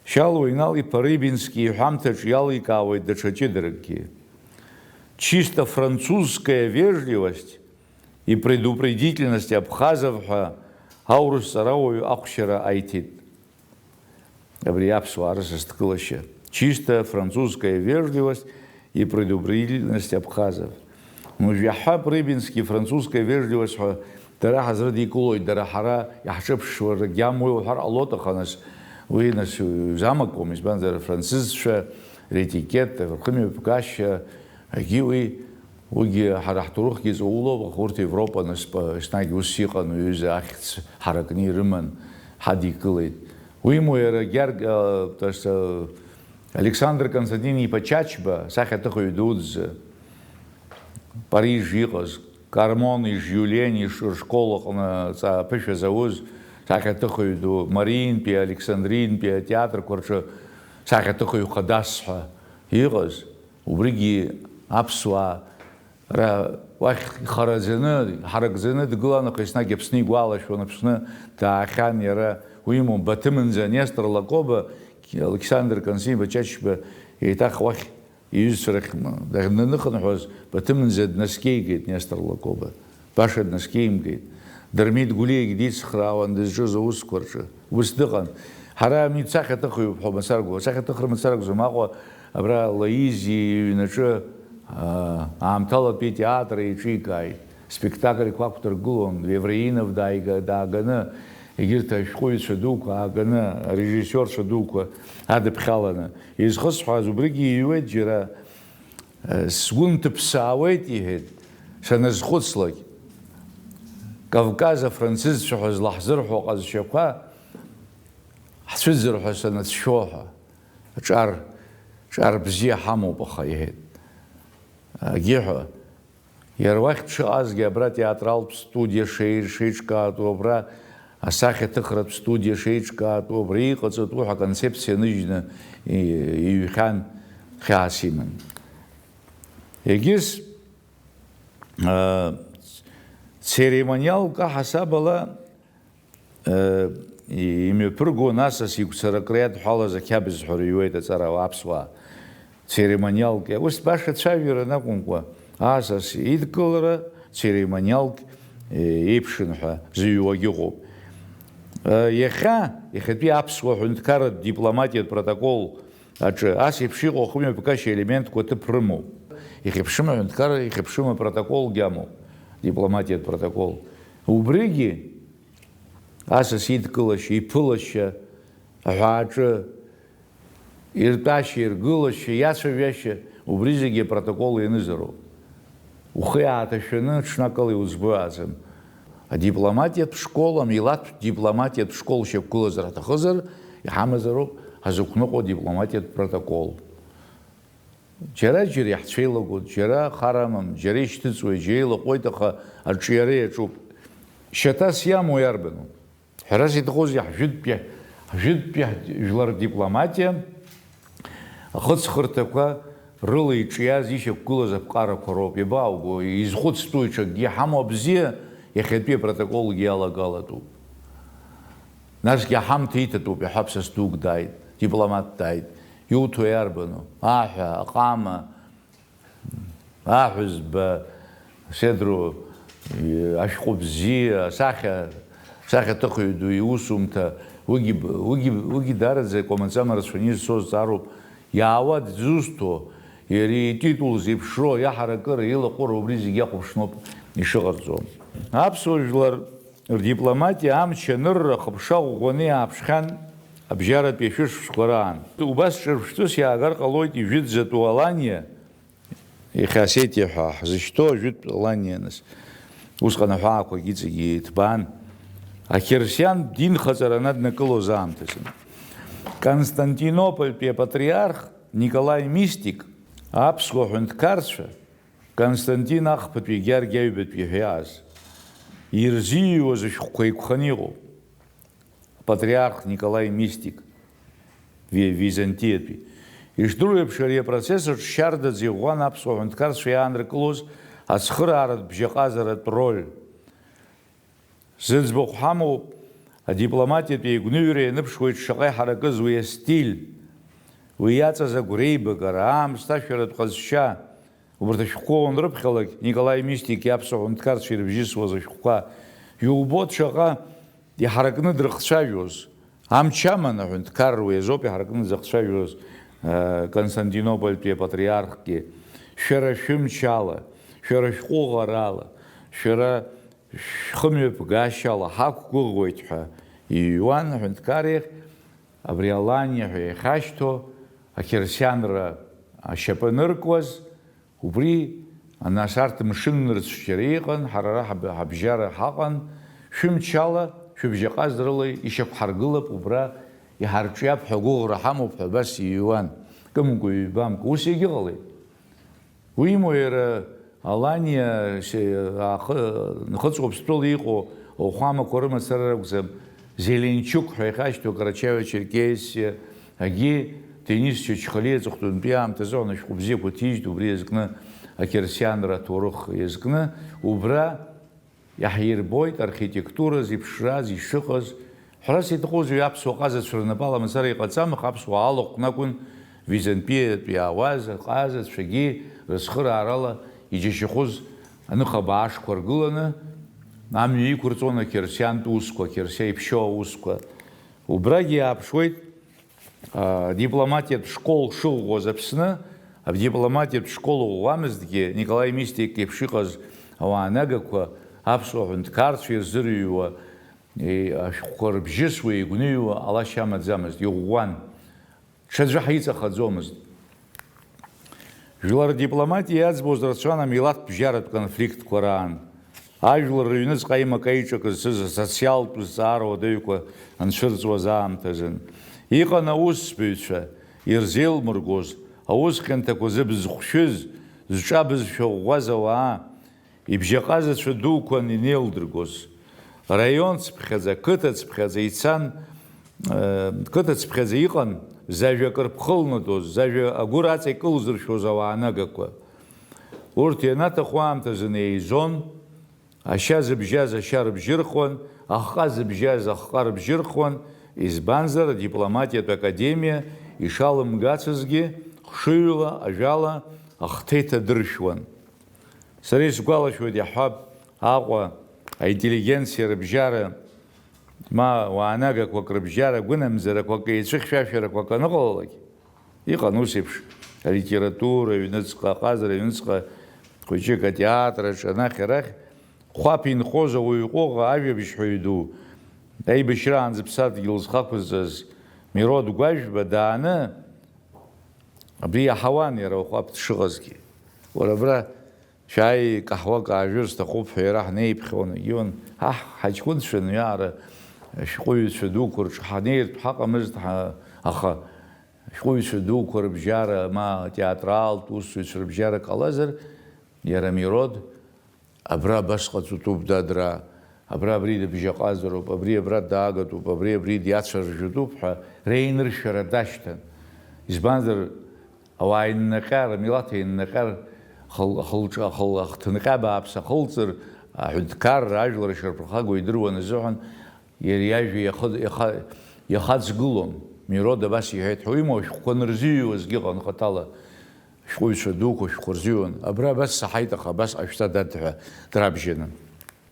Шьалуа Инал-иԥа Рыбински иҳәамҭаҿ иаликаауеит даҽа ҷыдаракгьы. Чисто французская вежливость и предупредительность абхазов ҳәа аурыс ҵарауаҩы ахәшьара аиҭеит. Абри аԥсуаа рысасдкылашьа. Чисто французская вежливость и предупредительность абхазов. Уажә иаҳҳәап, Рыбински французская вежливость ҳәа дара ҳазрыдикылоит, дара ҳара иаҳҿыԥшшуа рагьамуеи уҳәар ҟалоит, аха нас уи нас иузамакуам, избанзар, афранцызцәа ретикет, рхымҩаԥгашьа, агьи уи, уигьы ҳара ҳҭоурыхгьы ҵаулоуп, аха урҭ Европа нас еснагь ус иҟан, уҩыза ахьӡ ҳаракны ирыман, ҳадикылеит. Уимоу иара Гьарг, а, тас-, а, Александр Константин-иԥа Чачба, сахьаҭыхҩы дуӡӡа, Париж иҟаз, Кармон ижюлиен иш-, ршкол аҟны ҵа-, аԥышәа зауз, сахьаҭыхҩы ду, Мариинтәи, Александринтәи атеатрқәа рҿы сахьаҭыхҩы хадас ҳәа иҟаз, убригьы аԥсуаа Ара уахь ихараӡаны, иҳаракӡаны дгылан, аха еснагь Аԥсны игәалашәон, Аԥсны даахьан иара, уимоу, Баҭымынӡа Нестор Лакоба, Александр Константин-иԥа Чачба еиҭах уахь иҩызцәа рахь даныхынҳәуаз, Баҭымынӡа днаскьеигеит Нестор Лакоба, баша днаскьеимгеит. Дырмит Гәлиагьы дицхраауан дызҿыз аусқәа рҿы. Ус дыҟан. Ҳара ами сахьаҭыхҩуп ҳәа мацаракәӡам, сахьаҭыхра мацаракәӡам, Аҟәа абра Лаизи иҩнаҿы, аа, аамҭалатәи атеатр еиҿикааит. Спектакльқәа ақәдыргылон, Евреинов дааига-, дааганы, егьырҭ ашәҟәыҩҩцәа дуқәа ааганы, арежиссиорцәа дуқәа адыԥхьаланы. Изхысҳәааз убригьы иҩуеит џьара, сгәы нҭыԥсаауеит, иҳәеит, саназхәыцлак, Кавказ афранцызцәа ҳәа злаҳзырҳәо аҟазшьақәа ҳцәыӡыр ҳәа санацәшәо ҳәа, ҿар, ҿар бзиа ҳамоуп, аха, иҳәеит, агьиҳәа, иара уахь дшыҟазгьы абра театралтә студиа шеи-, шеиҿкаатәу, абра асахьаҭыхратә студиа шеиҿкаатәу, абра иҟаҵатәу ҳәа аконцепциа ныжьны и-, иҩхьан, хьаас иман. Егьыс, а, церемониалк аҳасабала, а, и-, имҩаԥыргон асас игәцаракра иадҳәалаз ақьабз ҳәа рыҩуеит аҵарауаа аԥсуаа. Церемониалк, ус баша цәажәаран акәымкәа, асас идкылара церемониалк, е, еиԥшын ҳәа зыҩуагьы ыҟоуп. Е, иахьа, иахьатәи аԥсуа ҳәынҭқарратә дипломатиатә протокол аҿы ас еиԥш иҟоу ахымҩаԥгашьа елементқәа ҭыԥ рымоуп. Ихьыԥшым аҳәынҭқарра, ихьыԥшым апротоколгьы амоуп, дипломатиатә протокол. Убригьы асас идкылашьа, иԥылашьа, аҳәааҿы, иртәашьа, иргылашьа, иацәажәашьа, убри зегьы апротокол ианызароуп. Ухы иааҭашәаны ҽнакала иузбоит аӡым. Адипломатиатә школ, амилаҭтә дипломатиатә школ шьақәгылазар ҳҭахызар, иҳамазароуп ҳазықәныҟәо адипломатиатә протокол. Џьара-џьара иаҳцәеилагоит, џьара хар амам, џьара ишьҭыҵуеит, џьара еилаҟәуеит, аха аҿиара иаҿуп. Шьаҭас иамоу иарбану? Ҳәарас иҭахузеи, ҳжәытәтәи, ҳжәытәтәи жәлар рдипломатиа ахыҵхырҭақәа рыла иҿиаз, ишьақәгылаз аԥҟарақәа роуп. Иабаауго, изхәыцтәу ҽакгьы ҳамоу абзиа, иахьатәи апротоколгьы иалагалатәуп. Насгьы аҳамҭа иҭатәуп, иаҳҳәап, сас дук дааит, дипломат дааит. Иуҭо иарбану? Аҳәа, аҟама, аҳәызба, Седру, ашәҟәы бзиа, асахьа, асахьаҭыхҩы ду иусумҭа, уигьы, уигьы, уигьы даараӡа икәамаҵама рацәаны изцоз ҵаароуп. Иаауа дзусҭо, иара ититул зеиԥшроу, иаҳаракыра, илаҟәыра, убри зегьы иахәаԥшноуп ишыҟарҵо. Аԥсуа жәлар рдипломатиа амч анырра ахыԥша ӷәӷәаны иааԥшхьан абжьаратәи ашәышықәсқәа раан. Убас ҿырԥштәыс иаагар ҟалоит ижәытәӡатәу Аланиа, иахьа Осетиа ҳәа ҳзышьҭоу ажәытә Аланиа, нас, усҟан аҳәаақәагь иҵегьы иҭбаан, Ақьырсиантә динхаҵара анаднакылоз аамҭазын. Константинопольтәи апатриарх Николаи Мистик аԥсуа ҳәынҭқарцәа Константин Ахԥатәи Георги Аҩбатәи ҳәа иааз ирзиҩуаз ашәҟәқәа еиқәханы иҟоуп. Апатриарх Николаи Мистик, ви-, Византиатәи. Ишдыру еиԥш, ари апроцесс аҿы шьардаӡа иӷәӷәан аԥсуа ҳәынҭқарцәа иааныркылоз ацхырааратә бжьаҟазаратә роль. Зыӡбахә ҳамоуп адипломатиатә еигәныҩра ианыԥшуеит шаҟа иҳаракыз уи астиль, уи иаҵаз агәреибагара, аамсҭашәаратә ҟазшьа, убарҭ ашәҟәқәа уанрыԥхьалак, Николаи Мистик иаԥсуа ҳәынҭқарцәа ирыбжьысуаз ашәҟәқәа, иубоит шаҟа иҳаракны дрыхцәажәоз. Амч аман аҳәынҭқарра уи азоуп иҳаракны дзыхцәажәоз, э, Константинопольтәи апатриархгьы. Шәара шәымч ала, шәара шәҟәыӷарала, шәара шәхымҩаԥгашьала ҳақәгәыӷуеит ҳәа иҩуан аҳәынҭқар иахь, абри Аланиа ҳәа иахьашьҭоу ақьырсианра ашьапы аныркуаз, убри, нас арҭ мшыннырцә џьара иҟан, ҳара ара ҳаб-, ҳабжьара ҳаҟан, шәымчала, шәыбжьаҟазарала ишьақәҳаргылап, убра иҳарҿиап ҳәа агәыӷра ҳамоуп ҳәа абас иҩуан, кымкәа-ҩбамкәа, ус иагьыҟалеит. Уимоу, иара Аланиа се-, ахы-, Нхыҵ Уаԥстәыла иҟоу ауахәамақәа рымацара ракәӡам, Зеленчук ҳәа ихашьҭоу Карачаево-Черкесиа, агьи Денис Чачхалиа аҵыхәтәантәи аамҭазы ашәҟәы бзиақәа ҭижьит, убри иазкны ақьырсианра аҭоурых иазкны, убра иаҳирбоит архитектура зеиԥшраз ишыҟаз. Ҳәарас иҭахузеи, аԥсуа ҟазацәа рнапала мацара иҟаҵам, аха аԥсуаа алахәны акәын Византиатәи иаауаз аҟазацәагьы рыцхыраарала иџьашьахоз аныхабаа ашқәа ргыланы амҩа иқәырҵон ақьырсиантә усқәа, ақьырсиа иԥшьоу аусқәа. Убрагьы иааԥшуеит, а, дипломатиатә школ шыӷәӷәаз Аԥсны, адипломатиатә школ ӷәӷәамызҭгьы, Николаи Мистик иеиԥш иҟаз ауаа нагақәа, аԥсуа ҳәынҭқарцәа ирзырҩуа, е, ашәҟәқәа рыбжьысуа, еигәныҩуа ҟалашьа амаӡамызт, иӷәӷәан. Ҽаӡәы ҳаиҵахаӡомызт. Жәлар рдипломатиа иаӡбоз рацәан амилаҭтә бжьаратә конфликтқәа раан. Ажәлар рыҩныҵҟа аимак-аиҿак зцыз асоциалтә зҵаара уадаҩқәа анцәырҵуаз аамҭазын. Иҟан аусзуҩцәа ирзеилмыргоз, аус хьанҭақәа зыбз хәшәыз, зҿа бызшәа ӷәӷәаз ауаа, ибжьаҟазацәа дуқәан инеилдыргоз. Раион цыԥхьаӡа, қыҭа цыԥхьаӡа ицан, э, қыҭа цыԥхьаӡа иҟан, зажәа акыр ԥхылнадоз, зажәа агәыр аҵа икылзыршәоз ауаа нагақәа. Урҭ ианаҭаху аамҭазын еизон, ашьа зыбжьаз ашьа рыбжьырхуан, ахҟа зыбжьаз ахҟа рыбжьырхуан, избанзар, адипломатиатә академиа ишалымгацызгьы, хшыҩла, ажәала ахҭа иҭадыршәуан. Сара исгәалашәоит, иаҳҳәап, Аҟәа аинтеллигенциа рыбжьара, ма уаанагақәак рыбжьара гәынамӡарақәак, еицәыхьшәашәарақәак аныҟалалак, иҟан ус еиԥш алитература аҩныҵҟа, аҟазара аҩныҵҟа хәыҷык атеатр аҿы анахь-арахь хәаԥ инхоз ауаҩ ҟәыӷа, ажәабжьҳәаҩ ду, аибашьраанӡа ԥсадгьыл зхақәызҵаз Мирод Гәажәба дааны, абри иаҳауан иара ахәаԥ дшыҟазгьы. Уара абра шәааи, каҳуак аажәыр сҭахуп ҳәа иара ҳнеиԥхьон, егьион, ҳаҳ, ҳаҷкәынцәа ныҩаара ашәҟәыҩҩцәа дуқәа рҿы ҳанеиртә ҳаҟамызт, ҳа-, аха ашәҟәыҩҩцәа дуқәа рыбжьара, ма атеатралтә усзуҩцәа рыбжьара ҟалазар, иара Мирод, абра абасҟаҵатәуп, дад, ра, абра абри дыбжьаҟазароуп, абри абра даагатәуп, абри абри диацәажәатәуп ҳәа реиныршәара дашьҭан. Избанзар, ауаа иннаҟьар, амилаҭ иннаҟьар, ахыл-, ахылҿ-, ахыл-, ахҭынҟьа бааԥс ахылҵыр, аҳәынҭқарра, ажәлар ишырԥырхагоу идыруан азыҳәан, иара иажәа иахы-, иаха-, иахаҵгылон. Мирод абас иҳәеит ҳәа, уимоу, ашәҟәқәа нырзыҩуазгьы ыҟан хаҭала. Шәҟәыҩҩцәа дуқәа шәхәы рзыҩуан, абра абас саҳаит, аха абас ҟашәҵа, дад, ҳәа драбжьаны.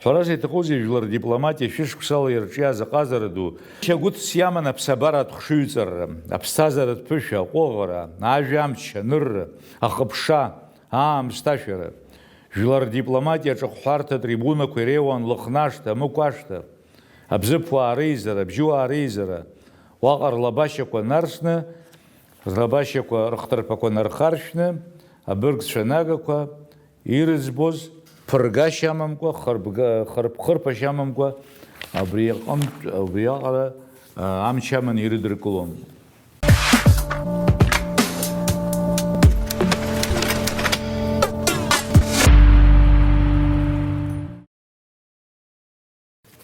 Ҳәарас иҭахузеи, жәлар рдипломатиа шәышықәсала ирҿиаз аҟазара ду, шьагәыҭс иаман аԥсабаратә хшыҩҵарра, аԥсҭазааратә ԥышәа, аҟәыӷара, ажәа амч, анырра, ахыԥша, аамсҭашәара. Жәлар рдипломатиа аҿахәҳарҭа атрибунақәа иреиуан Лыхнашҭа, Мықәашҭа, Абзыԥуаа реизара, абжьуаа реизара, уаҟа рлабашьақәа нарсны, рлабашьақәа, рыхҭырԥақәа нархаршәны, абыргцәа нагақәа ирыӡбоз, ԥыргашьа амамкәа, хырбга-, хырб-, хырԥашьа амамкәа, абри аҟынтә, убриаҟара, а, амч аманы ирыдыркылон.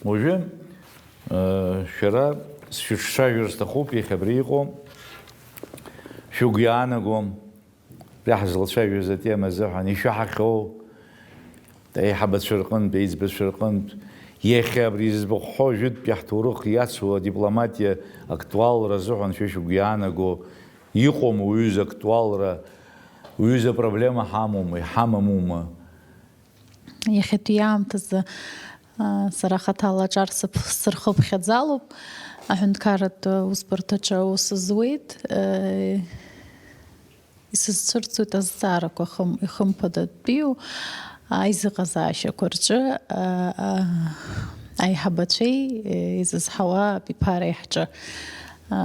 Уажәы, э, шәара сшәыҿцәажәар сҭахуп, иахьа абри иҟоу шәыгәы иаанаго, абри ҳзылцәажәоз атема азыҳәан, ишәаҳахьоу, аиҳабацәа рҟынтә, аиҵбацәа рҟынтә, иахьа абри зыбыхәҳәо жәытәтәи ҳҭоурых иацу адипломатиа актуалра азыҳәан шәа шәыгәы иаанаго иҟоума уҩыза актуалра, уҩыза проблема ҳамоума, иҳамамума? Иахьатәи аамҭазы, а, сара хаҭала аҿар сыԥ-, сырхыԥхьаӡалоуп. Аҳәынҭқарратә усбарҭаҿы аус зуеит. Э, исызцәырҵуеит азҵаарақәа хым-, ихымԥадатәиу аизыҟазаашьақәа рҿы, а, а, аиҳабацәеи, э, изызҳауа абиԥареи ҳҿы. А,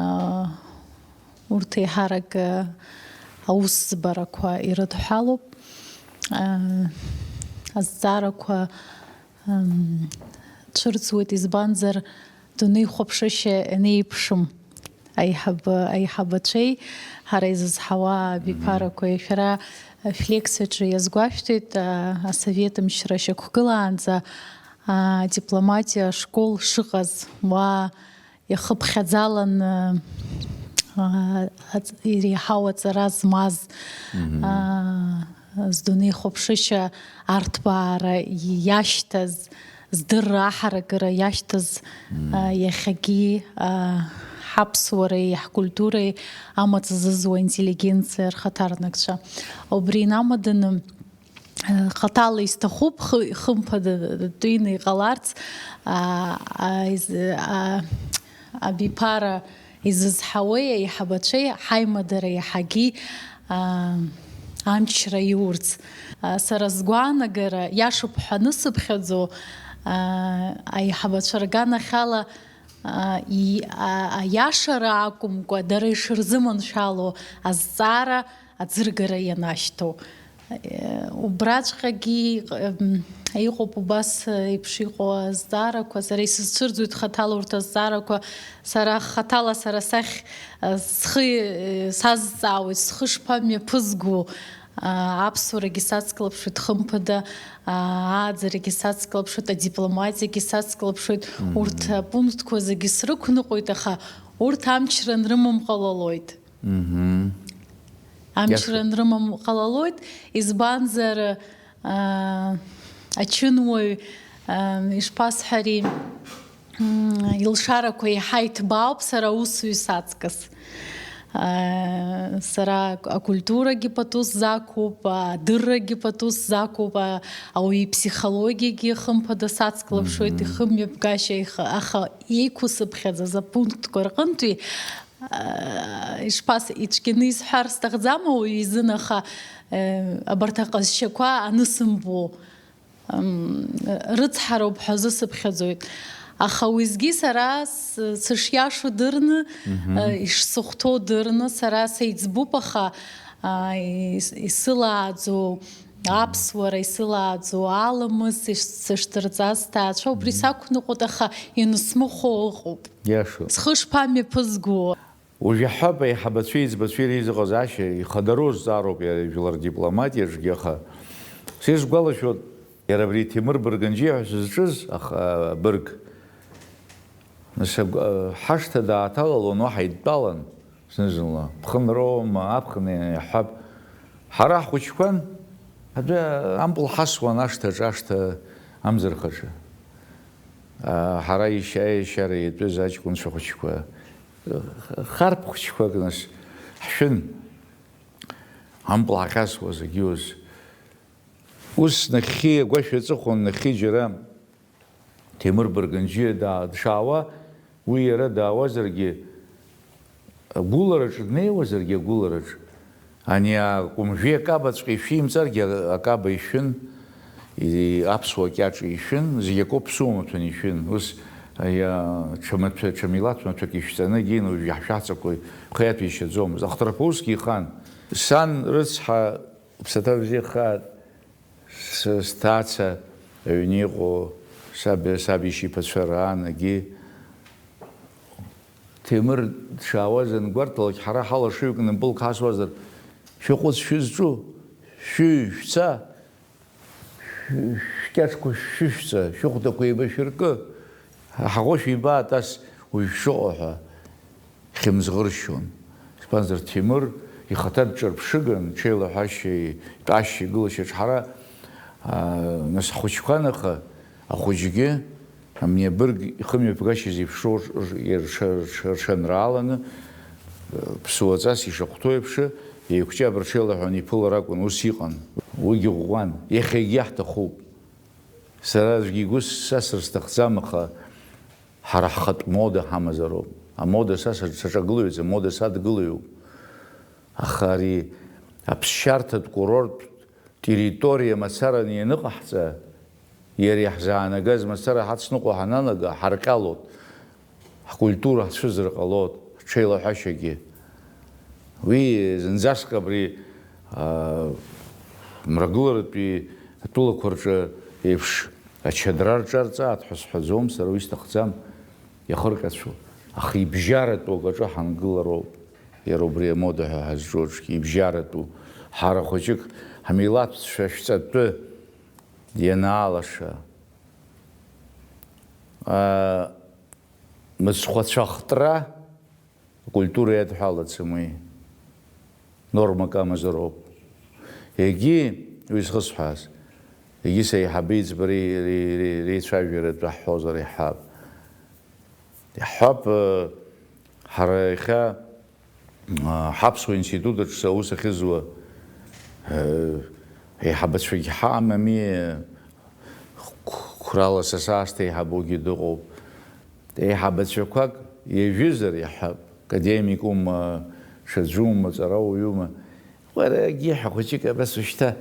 Урҭ еиҳарак, э, аусӡбарақәа ирыдҳәалоуп. Э, азҵаарақәа, м, цәырҵуеит, избанзар, дунеихәаԥшышьа анеиԥшым аиҳабы-, аиҳабацәеи ҳара изызҳауа абиԥарақәеи. Шәара, э, шәлекциаҿы иазгәашәҭеит, э, асовет мчра шьақәгылаанӡа, а, адипломатиа ашкол шыҟаз, уа ихыԥхьаӡаланы, аа, аҵ-, иреиҳау аҵара змаз, аа, здунеихәаԥшышьа арҭбаара иашьҭаз, здырра аҳаракыра иашьҭаз, аа, иахьагьы, аа, ҳаԥсуареи ҳкультуреи амаҵ зызуа интеллигенциа рхаҭарнакцәа. Убри инамаданы, Хаҭала исҭахуп, хы-, хымԥада, тәины иҟаларц, а, а, из-, а, абиԥара изызҳауеи, аиҳабацәеи ҳаимадара иаҳагьы, а, амчра иурц. А, сара сгәаанагара, иашоуп ҳәа анысыԥхьаӡо, а, аиҳабацәа рганахьала, а, и-, а, аиашара акәымкәа, дара ишырзыманшәало азҵаара, аӡыргара ианашьҭоу. Э, убраҵәҟьагьы, м, иҟоуп убас, э, еиԥш иҟоу азҵаарақәа. Сара исызцәырӡуеит хаҭала урҭ азҵаарақәа. Сара хаҭала сара сахь, э, схы, э, сазҵаауеит, схы шԥамҩаԥызго? А, аԥсуарагьы сацклаԥшуеит, хымԥада, а, ааӡарагьы сацклаԥшуеит, адипломатиагьы сацклаԥшуеит. Мгм. Урҭ апунктқәа зегьы срықәныҟәоит, аха урҭ амчра анрымам ҟалалоит. Мгм. Амчра Иашоуп. Анрымам ҟалалоит, избанзар, аа, ачынуаҩ, аа, ишԥасҳәари, м, илшарақәа еиҳа иҭбаауп сара усҩыс аҵкыс. Аа, сара акультурагьы пату сзақәуп, адыррагьы пату сзақәуп, а-, ауаҩы иԥсихологиагьы хымԥада сацклаԥшуеит, Мгм. Ихымҩаԥгашьа, ихы-, аха еиқәсыԥхьаӡаз апунктқәа рҟынтәи Ишԥас-, ицәгьаны исҳәар сҭахӡам ауаҩы изын, аха, э, абарҭ аҟазшьақәа анысымбо, м, рыцҳароуп ҳәа азы сыԥхьаӡоит. Аха уеизгьы сара с-, сышиашоу дырны, Мгм. э, ишсыхәҭоу дырны, сара сеиҵбуп, аха, а, ис-, исылааӡо, аԥсуара исылааӡо, аламыс ис-, сышдырҵаз сҭаацәа убри Мгм. Сақәныҟәоит, аха ианысмыхәо ыҟоуп. Иашоуп. Схы шԥамҩаԥызго? Уажә иаҳҳәап, аиҳабацәеи аиҵбацәеи реизыҟазаашьа ихадароу зҵаароуп иара ижәлар дипломатиаҿгьы, аха сызгәалашәоит, иара абри Ҭемыр Бырганџьиа ҳәа сызҿыз аха, бырг, нас агә-, ҳашҭа дааҭалалон, уаҳа идтәалан зны-зынла, ԥхынроума, аԥхын иаҳҳәап, ҳара ҳхәыҷқәан, адәы ампыл ҳасуан ашҭаҿы, ашҭа амӡырхаҿы. Ҳара иашьа-, иашьара иатәыз аҷкәынцәа хәыҷқәа, харԥ хәыҷқәак нас ҳшәын, ампыл ҳахьасуаз, агьиуаз. Ус нахьхьи агәашә аҵыхәан, нахьхьи џьара Ҭемыр Бырганџьиа даа-, дшаауа, уи иара даауазаргьы, Агәылараҿ днеиуазаргьы, агәылараҿ ани акәымжәи акабаҵәҟьа ишәимҵаргьы, акаба ишәын, и-, аԥсуа кьаҿ ишәын, зегь акоуп ԥсуа маҭәан ишәын. Ус, аиа-, ҽа маҭәа-, ҽа милаҭ маҭәак ишәҵаны, егьин уажә иаҳшәаҳҵақәои хеиаҭәеишьаӡомызт. Ахҭарԥа усгьы ихан. Сан рыцҳа, уԥсаҭа бзиахааит, Сҭаца аҩны иҟоу саб, саб ишьиԥацәа раан, егьи Ҭемыр дшаауаз ангәарҭалак, ҳара ҳалашыҩкны мпылк ҳасуазар, шәаҟәыҵ шәызҿу, шәыҩ шәца, шәкьаҿқәа шәышәҵа, шәыхәдақәа еибашәыркы, ҳаӷоу шәибаат ас уажә шыҟоу ҳәа. Хьымӡӷыршьон. Избанзар, Ҭемыр ихаҭа дҿырԥшыган, ҽеилаҳәашьеи тәашьеи гылашьа ҿҳара, аа, нас ҳхәыҷқәан, аха ахәыҷгьы амни абырг ихымҩаԥгашьа зеиԥшроу рш-, рш-, рш-, ршанрааланы, ԥсуаҵас ишахәҭоу еиԥш, еиқәҷаб рҽеилаҳәаны иԥылар акәын, ус иҟан. Уигьы ӷәӷәан, иахьагьы иаҳҭахуп. Сара аӡәгьы игәы сасыр сҭахӡам, аха ҳара ҳхатә мода ҳамазароуп. Амода са са-, саҿагылаҩӡам, амода садгылаҩуп. Аха ари аԥсшьарҭатә курорттә территориа мацараны ианыҟаҳҵа, иара иаҳзаанагаз мацара ҳацныҟәо ҳананага, ҳарҟьалоит, ҳкультура ҳцәыӡыр ҟалоит, ҳҽеилаҳәашьагьы. Уи зынӡаск абри, аа, мрагыларатәи атәылақәа рҿы еиԥш ачадра рҿарҵааит ҳәа сҳәаӡом, сара уи сҭахӡам, иахырҟьацәоу. Аха ибжьаратәу акаҿы ҳангылароуп, иара убри амода ҳәа ҳазҿу аҿгьы, ибжьаратәу. Ҳара хәыҷык ҳмилаҭцәа шәҵатәы ианаалаша, аа, мыцхәацәа хтра, акультура иадҳәалаӡом уи. Нормак амазароуп. Егьи, уи зхысҳәааз, егьи сеиҳабы иӡбареи ре-, ре-, реицәажәаратәы ҳҳәозар иаҳҳәап. Иаҳҳәап, э, ҳара иахьа, э, ҳаԥсуа институт аҿы аус ахьызуа, э, еиҳабацәагьы ҳамами, э, қәрала са саасҭа еиҳабугьы дыҟоуп. Еиҳабацәақәак иажәызар иаҳҳәап, академикума, ҽаӡәума, ҵарауаҩума, уара егьи ҳәа хәыҷык абас ушьҭа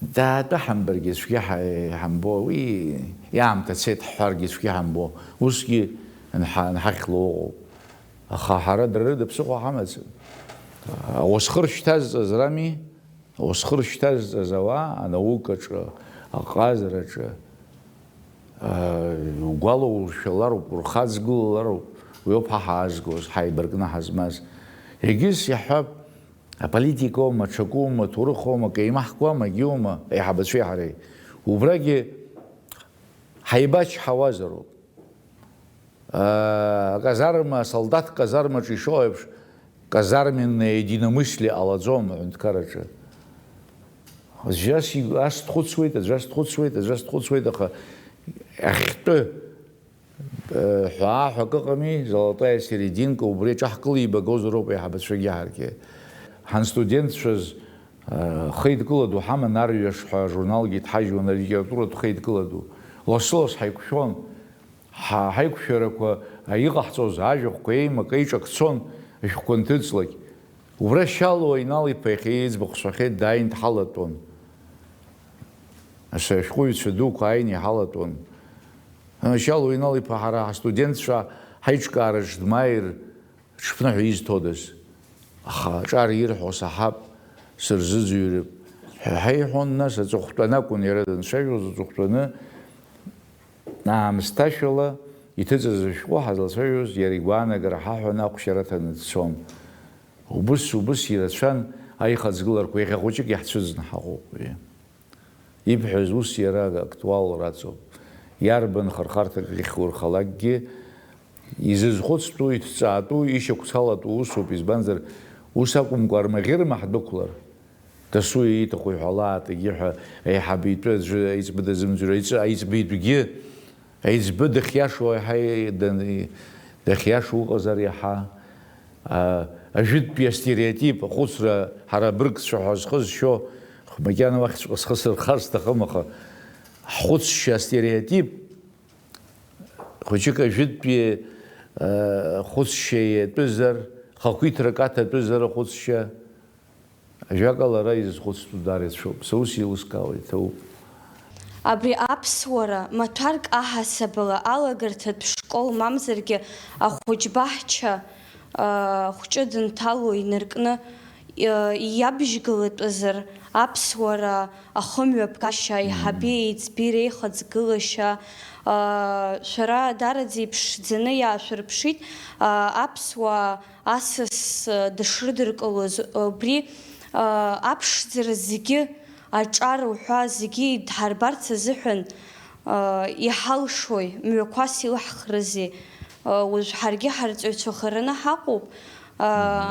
даатәа ҳамбаргьы цәгьа ҳа-, ҳамбо, уи иаамҭа цеит ҳҳәаргьы цәгьа ҳамбо, усгьы нҳа-, нҳахьло ыҟоуп. Аха ҳара дара рыда ԥсыхәа ҳамаӡам. Ауасхыр шьҭазҵаз рами? Ауасхыр шьҭазҵаз ауаа анаукаҿы, аҟазараҿы, аа, угәалауршәалароуп, урхаҵгылалароуп, уи ауп ҳа ҳаазгоз, ҳаибаркны ҳазмаз. Егьыс иаҳҳәап, аполитикоума, аҽакума, аҭоурыхоума, акеимаҳкуама, егьиума, аиҳабацәеи ҳареи. Убрагьы ҳаибачҳауазароуп. Аказарма, асолдаҭ казармаҿы ишыҟоу еиԥш, казарменное единомыслие ҟалаӡом аҳәынҭқарраҿы. Аӡәы ас и-, ас дхәыцуеит, аӡәы ас дхәыцуеит, аӡәы ас дхәыцуеит, аха ахьтәы, э, ҳәаа ҳәа акы ыҟами, золотая серединка, убри аҿаҳкылибагозароуп аиҳабацәагьы ҳаргьы. Ҳанстудентцәаз, э, хеидкыла ду ҳаман, Арҩаш ҳәа ажурналгьы иҭҳажьуан, алитературатә хеидкыла ду. Лассы-ласс ҳаиқәшәон. Ҳа-, ҳаиқәшәарақәа иҟаҳҵоз ажәахәқәа еимакы-еиҿак цон, ашәҟәқәа нҭыҵлак. Убра Шьалуа Инал-иԥа иахьа иӡбахә сҳәахьеит, дааин дҳалатәон. Ас-, ашәҟәыҩҩцәа дуқәа ааины иҳалатәон. Шьалуа Инал-иԥа ҳара ҳастудентцәа ҳаиҿкаараҿ дмааир, Ҽԥныҳәа изҭодаз? Аха аҿар ирҳәо саҳап, сырзыӡырҩып ҳәа ҳаиҳәон, нас аҵыхәтәан акәын иара данцәажәоз, аҵыхәтәаны аамсҭашәала иҭыҵыз ашәҟәы ҳазлацәажәоз иара игәаанагара ҳаҳәон, ахәшьара аҭаны дцон. Убыс, убыс ирацәан аихаҵгыларақәа, иахьа хәыҷык иаҳцәыӡны ҳаҟоуп уи. Ибҳәаз ус иара актуалра аҵоуп. Иарбан хырхарҭак ахьурхалакгьы, изызхәыцтәу, иҭҵаатәу, ишьақәцалатәу усуп, избанзар, ус акәымкәа, армаӷьырма ҳдәықәлар, дасу ииҭаху иҳәалаат, егьи ҳәа, аиҳабы итәы аӡәы аиҵбы дазымӡырҩ, аиҵ-, аиҵбы итәгьы Аиҵбы дахьиашоу еиҳа дан-, дахьиашоу ыҟазар иаҳа, а, ажәытәтәи астереотип, ахәыцра, ҳара абыргцәа ҳәа зхы зшьо, макьана уахьҵәҟьа схы сырхар сҭахым, аха ҳхәыцшьа астереотип, хәыҷык ажәытәтәи, а, хәыцшьа иатәызар, хақәиҭрак аҭатәызар ахәыцшьа, Ажәакала, ара изызхәыцтәу даара ицәоуп. Са ус еилыскаауа иҭоуп. Абри аԥсуара маҭәарк аҳасабала алагарҭатә школ мамзаргьы ахәыҷбаҳча, а, хәҷы дынҭало инаркны, а, иабжьгалатәызар аԥсуара ахымҩаԥгашьа, аиҳаби аиҵби реихаӡгылашьа, аа, шәара дараӡа иԥшӡаны иаашәырԥшит, аа, аԥсуаа асас, аа, дышрыдыркылоз, убри, аа, аԥшӡара зегьы аҿар уҳәа зегьы идҳарбарц азыҳәан, аа, иҳалшои, мҩақәас илаҳхрызеи? Уажә ҳаргьы ҳарҵаҩцәахараны ҳаҟоуп.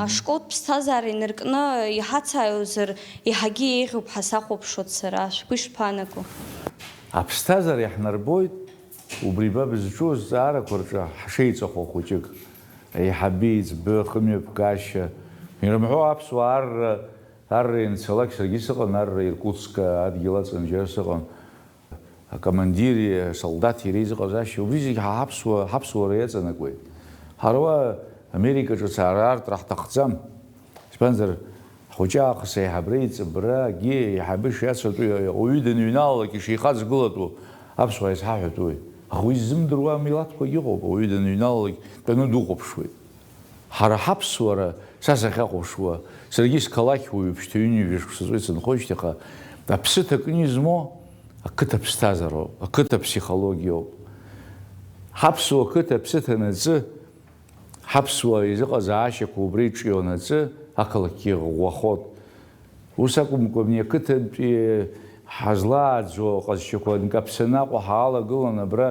Ашколтә ԥсҭазаара инаркны иҳацааиуазар, еиҳагьы еиӷьуп ҳәа сахәаԥшуеит сара. Шәгәы ишԥаанаго? Аԥсҭазаара иаҳнарбоит, убри ба бызҿу азҵаарақәа рҿы ҳшеиҵахо хәыҷык. Аиҳаби, аиҵбы, ахымҩаԥгашьа. Ирымҳәо аԥсуаа арра, арра ианцалак саргьы сыҟан, арра Иркутск адгьыл аҵан џьара сыҟан. Акомандири асолдаҭи реизыҟазаашьа, убри зегь ҳа ҳаԥсуа, ҳаԥсуара иаҵанакуеит. Ҳара уа Америка ҿыц ара аартра ҳҭахӡам. Избанзар, ҳхәыҷы аахыс аиҳабра иҵыбрагьы, аиҳабы шиацәатәу, ауаҩы даныҩналалак ишихаҵгылатәу аԥсуаа изҳаҳәатәуи? Аха уи ззымдыруа амилаҭқәагьы ыҟоуп, ауаҩы даныҩналалак дтәаны духәаԥшуеит. Ҳара ҳаԥсуара, са сахьахәаԥшуа, саргьы сқалақь уаҩуп, шьҭа ҩынҩажәа шықәса ҵуеит сынхоижьҭеи, аха аԥсы ҭакны измоу ақыҭа ԥсҭазаароуп, ақыҭа ԥсихологиоуп. Ҳаԥсуа қыҭа аԥсы ҭанаҵы, ҳаԥсуа изыҟазаашьақәа убра иҿионаҵы, ақалақьгьы ӷәӷәахот. Ус акәымкәа, абни ақыҭантәи ҳазлааӡо аҟазшьақәа нкаԥсаны Аҟәа ҳаалагылан, абра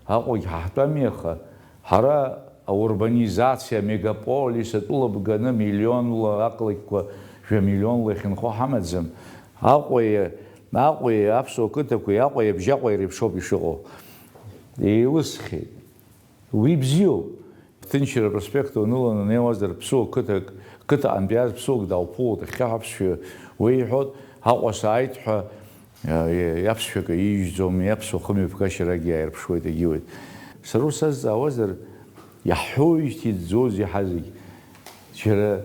Аҟәагь ҳаҳтәами, аха ҳара аурбанизациа, амегаполис, атәыла бганы миллионла, ақалақьқәа жәа миллионла иахьынхо ҳамаӡам. Аҟәеи, Аҟәеи аԥсуа қыҭақәеи Аҟәеи абжьаҟәеи реиԥшоуп ишыҟоу. Еилысхьеит. Уи бзиоуп. Ҭынчра апроспект уаныланы унеиуазар, ԥсуа қыҭак, қыҭаҟынтәи иааз ԥсуак даауԥылоит, иахьа аԥсшәа уеиҳәоит, Аҟәа сааит ҳәа, а, иаԥсшәа акы иижьӡом, иаԥсуа хымҩаԥгашьарагьы иааирԥшуеит, егьиуеит. Сара ус сазҵаауазар, иаҳҳәоижьҭеи иӡӡоузеи ҳазегь? Џьара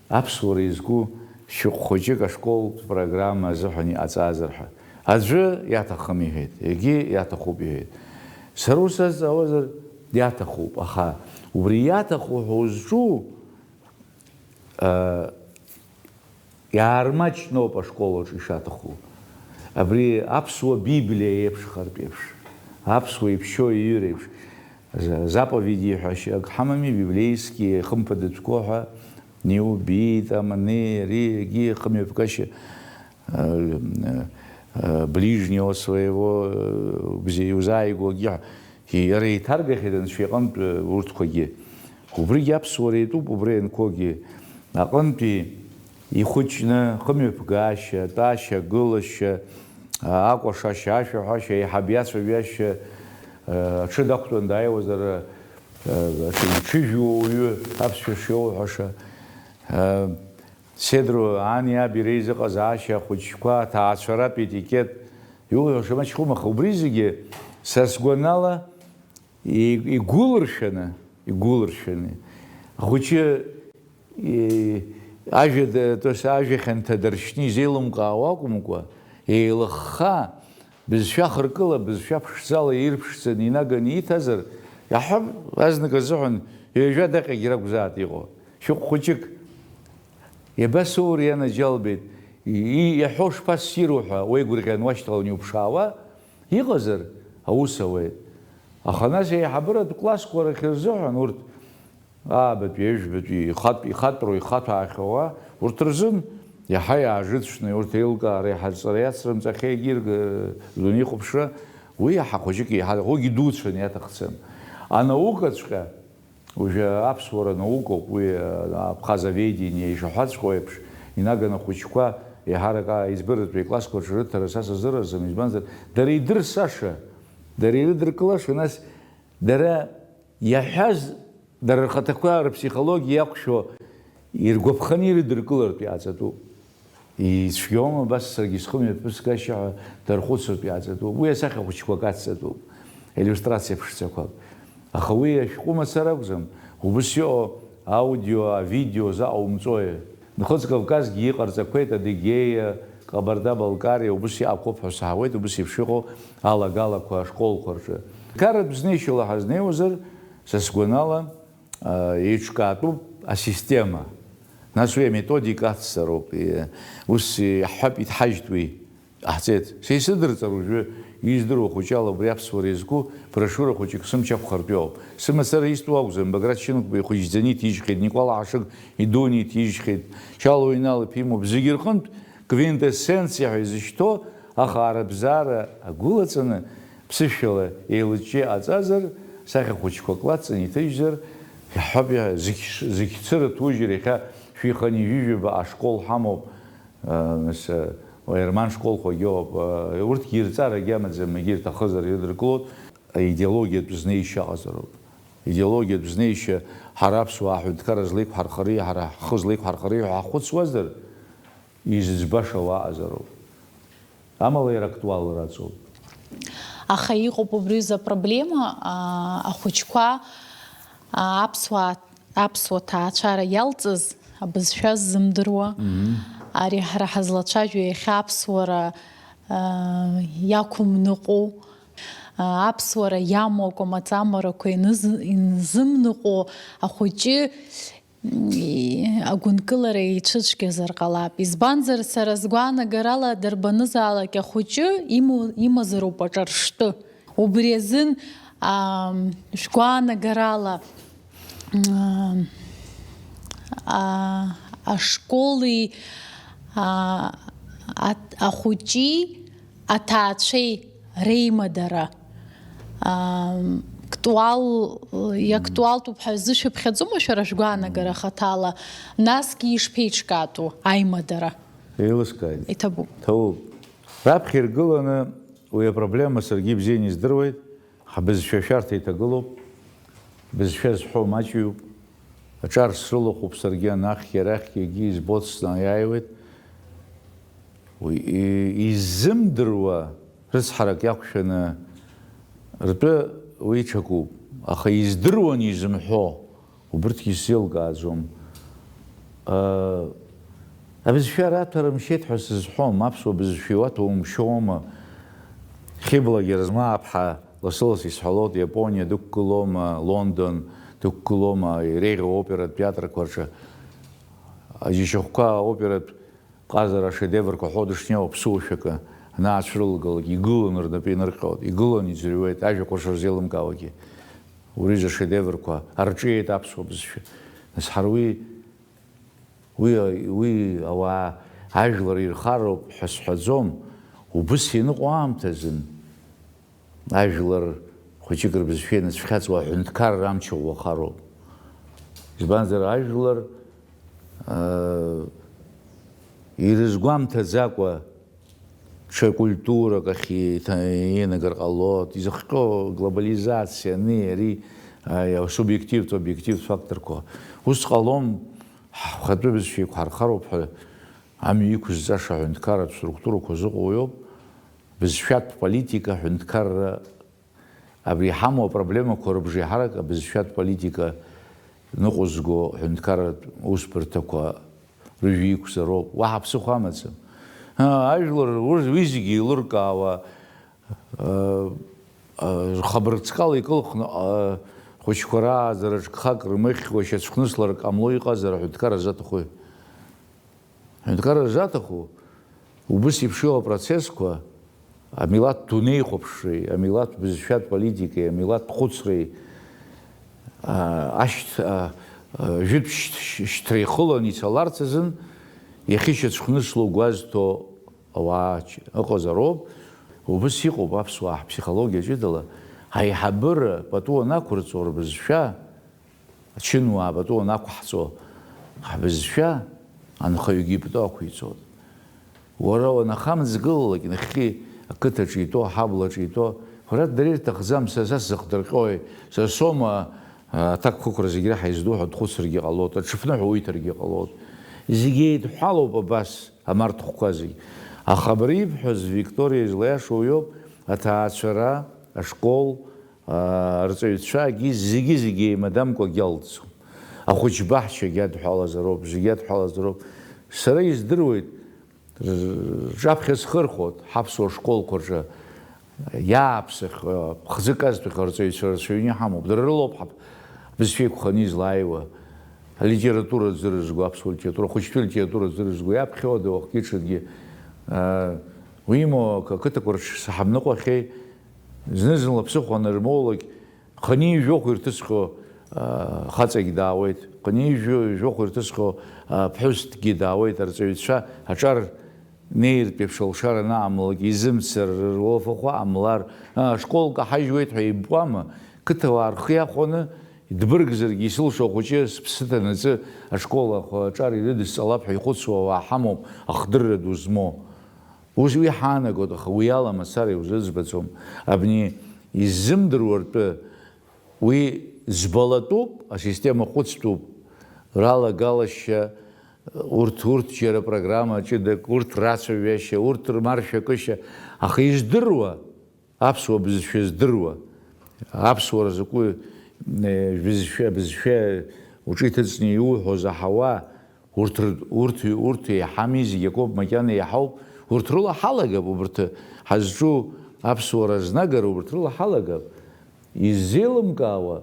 аԥсуара изку шәҟә хәыҷык ашколтә программа азыҳәан иҟаҵазар ҳәа. Аӡәы иаҭахым иҳәеит, егьи иаҭахуп иҳәеит. Сара ус сазҵаауазар, иаҭахуп, аха убри иаҭаху ҳәа узҿу, а, иаармаҷноуп ашкол аҿы ишаҭаху. Абри аԥсуа Библиа еиԥшхартә еиԥш, аԥсуа иԥшьоу иҩыр еиԥш, за-, заповеди ҳәа шьак ҳамами, библейские, хымԥадатәқәоу ҳәа, не убий, там, не, ари, егьи, хымҩаԥгашьа, э, э, ближнего своего, э, бзиа иузааигәоугьы, иара еиҭаргахьеит анцәа иҟынтә, э, урҭқәагьы. Убригьы аԥсуара иатәуп, убра ианқәоугьы. Аҟынтәи ихәыҷны, хымҩаԥгашьа, тәашьа, гылашьа, а, акәашашьа, ашәаҳәашьа, еиҳаб иацәажәашьа, э, аҽы дақәтәан дааиуазар, э, аҽыҩ-, ҽыжәҩа уаҩы аԥсшәа шиоуҳәаша, э, Седру ани аби реизыҟазаашьа, ахәыҷқәа, аҭаацәаратә етикет, иуҳәаша мачхәым, аха убри зегьы са сгәанала и-, игәылыршәаны, игәылыршәаны, ахәыҷы, и-, ажәа да-, то есть ажәа хьанҭа даршьны изеилымкаауа акәымкәа, еилыхха, бызшәа хыркыла, бызшәа ԥшӡала ирԥшӡаны инаганы иҭазар, иаҳҳәап, азнык азыҳәан ҩажәа даҟьагь ракәзаат иҟоу. Шәҟә хәыҷык. Иабасоури, анаџьалбеит, и-, иаҳәо шԥассиру ҳәа уеигәырӷьан уашьҭалан иуԥшаауа иҟазар, аус ауеит. Аха нас еиҳабыратә классқәа рахь рзыҳәан урҭ аабатәи, аҩжәбатәи, ихатә-, ихатәроу, ихаҭәаахьоу урҭ рзын иаҳа иаажыцәны, урҭ еилкаара, иҳазҵара иацрымҵахьеи, егьирҭ, э, дунеихәаԥшра, уи иаҳа хәыҷык еиҳа, уигьы дуцәаны иаҭахӡам. Анаукаҵәҟьа, уажәы аԥсуара наукоуп, уи, э, абхазоведение ишаҳәаҵәҟьоу еиԥш, инаганы ахәыҷқәа еиҳарак аизбыратәи аклассқәа рҿы рыҭара са сазыразым, избанзар, дара идырсаша, дара ирыдыркылаша, нас дара иаҳәаз, дара рхаҭақәа рыԥсихологиа иақәшәо, иргәаԥханы ирыдыркылартә иҟаҵатәуп. Ицәгьоума, абас саргьы схы мҩаԥысгашьа ҳәа дархәыцыртә иааҵатәуп. Уи асахьа хәыҷқәак ацҵатәуп, иллиустрациа ԥшӡақәак. Аха уи ашәҟәы мацара акәӡам, убыс иҟоу аудио, авидео заҟа умҵои? Нхыҵ Кавказгьы иҟарҵақәеит, Адыгеиа, Ҟабарда-Балкариа, убыс иҟақәоуп ҳәа саҳауеит, убыс еиԥш иҟоу алагалақәа ашколқәа рҿы. Қаратә знеишьала ҳазнеиуазар, са сгәанала, а, еиҿкаатәуп асистема. Нас уи аметодика ацзароуп, ус иаҳҳәап, иҭҳажьт уи. Ҟаҳҵеит. Са исыдырҵар уажәы, издыруа хәыҷы ала убри аԥсуара иазку брошиура хәыҷык сымч ақәхартәиоуп. Сымацара истәу акәӡам, Баграт Шьынқәба ихәыҷӡаны иҭижьхьеит, Никәала Ҳашыг идуны иҭижьхьеит, Чалоу Инал иԥимоуп, зегьы рҟынтә квинтэссенциа ҳәа изышьҭоу ахаарабзаара агәылаҵаны, ԥсышәала еилыҷҷа иҟаҵазар, сахьа хәыҷқәак лаҵаны иҭыжьзар, иаҳҳәап, иаҳ-, зегь ш-, зегь цырыҭужьыр, иахьа шәихани жәижәаба ашкол ҳамоуп, а, нас, а, Ерман школқәагьы ыҟоуп, а, урҭгьы ирҵарагьы амаӡам, егьа ирҭахызар ирыдыркылоит, аидеологиатә знеишьа аҟазароуп. Идеологиатә знеишьа ҳара аԥсуаа ҳҳәынҭқарра злеиқәҳархари, ҳара ҳхы злеиқәҳархари ҳәа ҳахәыцуазар, изыӡбаша уаҟазароуп. Амала иара актуалра аҵоуп. Аха иҟоуп убри аҩыза апроблема, аа, ахәыҷқәа, аа, аԥсуаа, аԥсуа ҭаацәара иалҵыз абызшәа ззымдыруа, ари ҳара ҳазлацәажәо иахьа аԥсуара, аа, иақәымныҟәо, аа, аԥсуара иамоу акәамаҵамарақәа иныз-, инзымныҟәо ахәыҷы агәынкылара еицәыцәгьазар ҟалап. Избанзар, сара сгәаанагарала, дарбанызаалак ахәыҷы иму-, имазароуп аҿыршәтәы. Убри азын, аа, шәгәаанагарала, аа, аа, ашколи, аа, аҭ-, ахәыҷи аҭаацәеи реимадара, аа, актуал-, иактуалтәуп ҳәа зышәыԥхьаӡома шәара шәгәаанагара хаҭала, насгьы ишԥеиҿкаатәу аимадара? Еилыскааит. Иҭабуп. Ҭабуп. Раԥхьа иргыланы уи апроблема саргьы ибзианы издыруеит, ҳбызшәа шәарҭа иҭагылоуп, бызшәа зҳәо маҷҩуп, аҿар срылахәуп саргьы анахьгьы арахьгьы, егьи избоит, снаиааиуеит. Уи, и-, иззымдыруа рыцҳарак иақәшәаны ртәы уи ҽакуп, аха издыруан изымҳәо, убырҭгьы сзеилкааӡом. Э, абызшәа раҭәара мшьеит ҳәа сызҳәом, аԥсуа бызшәа иуаҭәоу умшьоума? Хьыбла Герзмааԥҳа лассы-лассы исҳәалоит, Иапониа дықәгылоума, Лондон дықәгылоума, иреиӷьу аоператә театрқәа рҿы. Аџьашьахәқәа аоператә ҟазара ашедеврқәа ҳәа дышнеиуа ԥсуашәакы анаацәрылгалак, игыланы рнапы инырҟьоит, игыланы иӡырҩуеит, ажәақәа шырзеилымкаауагьы. Убри рзы ашедеврқәа арҿиеит аԥсуа бызшәа. Нас ҳара уи, уи, уи ауаа ажәлар ирхароуп ҳәа сҳәаӡом, убыс ианыҟоу аамҭазын. Ажәлар хәыҷык рбызшәа ианыцәхьаҵуа аҳәынҭқарра амч ӷәӷәахароуп. Избанзар, ажәлар, аа, ирызгәамҭаӡакәа ҽа культурак ахь еиҭа-, инагар ҟалоит, изыхҟьо глобализациа, ани, ари, аа, асубиективтә, обиективтә факторқәа. Ус ҟалом, ҳхатәы бызшәа еиқәҳархароуп ҳәа амҩа иқәызҵаша аҳәынҭқарратә структурақәа зыҟоу иоуп. Бызшәатә политика, ҳәынҭқарра, абри иҳамоу апроблемақәа рыбжеиҳарак абызшәатә политика ныҟәызго ҳәынҭқарратә усбарҭақәа рыжәҩа иқәзароуп, уаҳа ԥсыхәа амаӡам. Ыы, ажәлар урҭ уи зегьы еилыркаауа, ыы, ыы, рхабарҵкала икылхны, ыы, хәыҷқәа рааӡараҿ гхак рмыхьуа шьацәхнысларак ҟамло иҟазар аҳәынҭқарра заҭахуи? Аҳәынҭқарра заҭаху, убыс еиԥш иҟоу апроцессқәа, амилаҭ дунеихәаԥшреи, амилаҭ бызшәатә политикеи, амилаҭ хәыцреи, аа, ашьҭ-, аа, аа, жәытә шьҭ-, шьҭра ихылан ицаларц азын, иахьышьацәхнысло гәазҭо ауаа ч-, ыҟазароуп. Убыс иҟоуп аԥсуаа ҳԥсихологиа ҷыдала, ҳаиҳабыра пату анақәырҵо рбызшәа, ачынуаа пату анақәҳҵо, ҳбызшәа анхаҩгьы ипату ақәиҵоит. Уара уанахамҵгылалак, нахьхьи ақыҭаҿы итәоу, аҳаблаҿы итәоу, уара дара ирҭахӡам, са, са сзыхдырҟьои, са соума, а, аҭакԥхықәра зегь реиҳа изду ҳәа дхәыцыргьы ҟалоит, аҽыԥныҳәа уиҭаргьы ҟалоит. Зегь еидҳәалоуп абас, амарҭхәқәа зегь. Аха абри ибҳәаз, Викториа, излаиашоу иоуп, аҭаацәара, ашкол, аа, рҵаҩцәагьы зегьы-зегьы еимадамкәагь иалҵӡом. Ахәыҷбаҳчагьы адҳәалазароуп, зегьы адҳәалазароуп. Сара издыруеит, р-, рҿаԥхьа схырхәоит, ҳаԥсуа школқәа рҿы иааԥсахьоу, ԥхӡык азҭәахьоу арҵаҩцәа рацәаҩны иҳамоуп. Дара рылоуп ҳаԥ-, ҳбызшәа еиқәханы излааиуа. алитература зырызго, аԥсуа литература, ахәыҷтәы литература зырызго иаԥхьоу ада уахгьы ҽынгьы, аа, уимоу, ақыҭақәа рҿы саҳамныҟәахьеи, зны-зынла ԥсыхәа анырмоулак, хынҩажәохә ирҭысхьоу, аа, хаҵагь даауеит, хынҩажәохә ирҭысхьоу, аа, ԥҳәысгьы даауеит, арҵаҩцәа аҿар неиртә еиԥш алшара анаамлак, изымцар, руалафахәы ҟамлар, аа, ашкол каҳажьуеит ҳәа иббома, қыҭауаа рхы иахәаны, идбыргзаргьы исылшо ахәыҷы сыԥсы ҭанаҵы ашкол ахәаҿар ирыдысҵалап ҳәа ихәыцуа ауаа ҳамоуп, ахдырра ду змоу. Ус уи ҳаанагоит, аха уи ала мацара иузыӡбаӡом. Абни иззымдыруа ртәы, уи ӡбалатәуп, асистема хәыцтәуп, ралагалашьа, урҭ, урҭ џьара программа ҷыдак, урҭ рацәажәашьа, урҭ рмаршәакышьа, аха издыруа, аԥсуа бызшәа здыруа, аԥсуара закәу, э, бызшәа, бызшәа уҿы иҭыҵны иуҳәо заҳауа, урҭ р-, урҭ, урҭ еиҳами, зегь акоуп, макьана еиҳауп, урҭ рыла ҳалагап, убарҭ ҳазҿу аԥсуара азнагара убарҭ рыла ҳалагап. Иззеилымкаауа,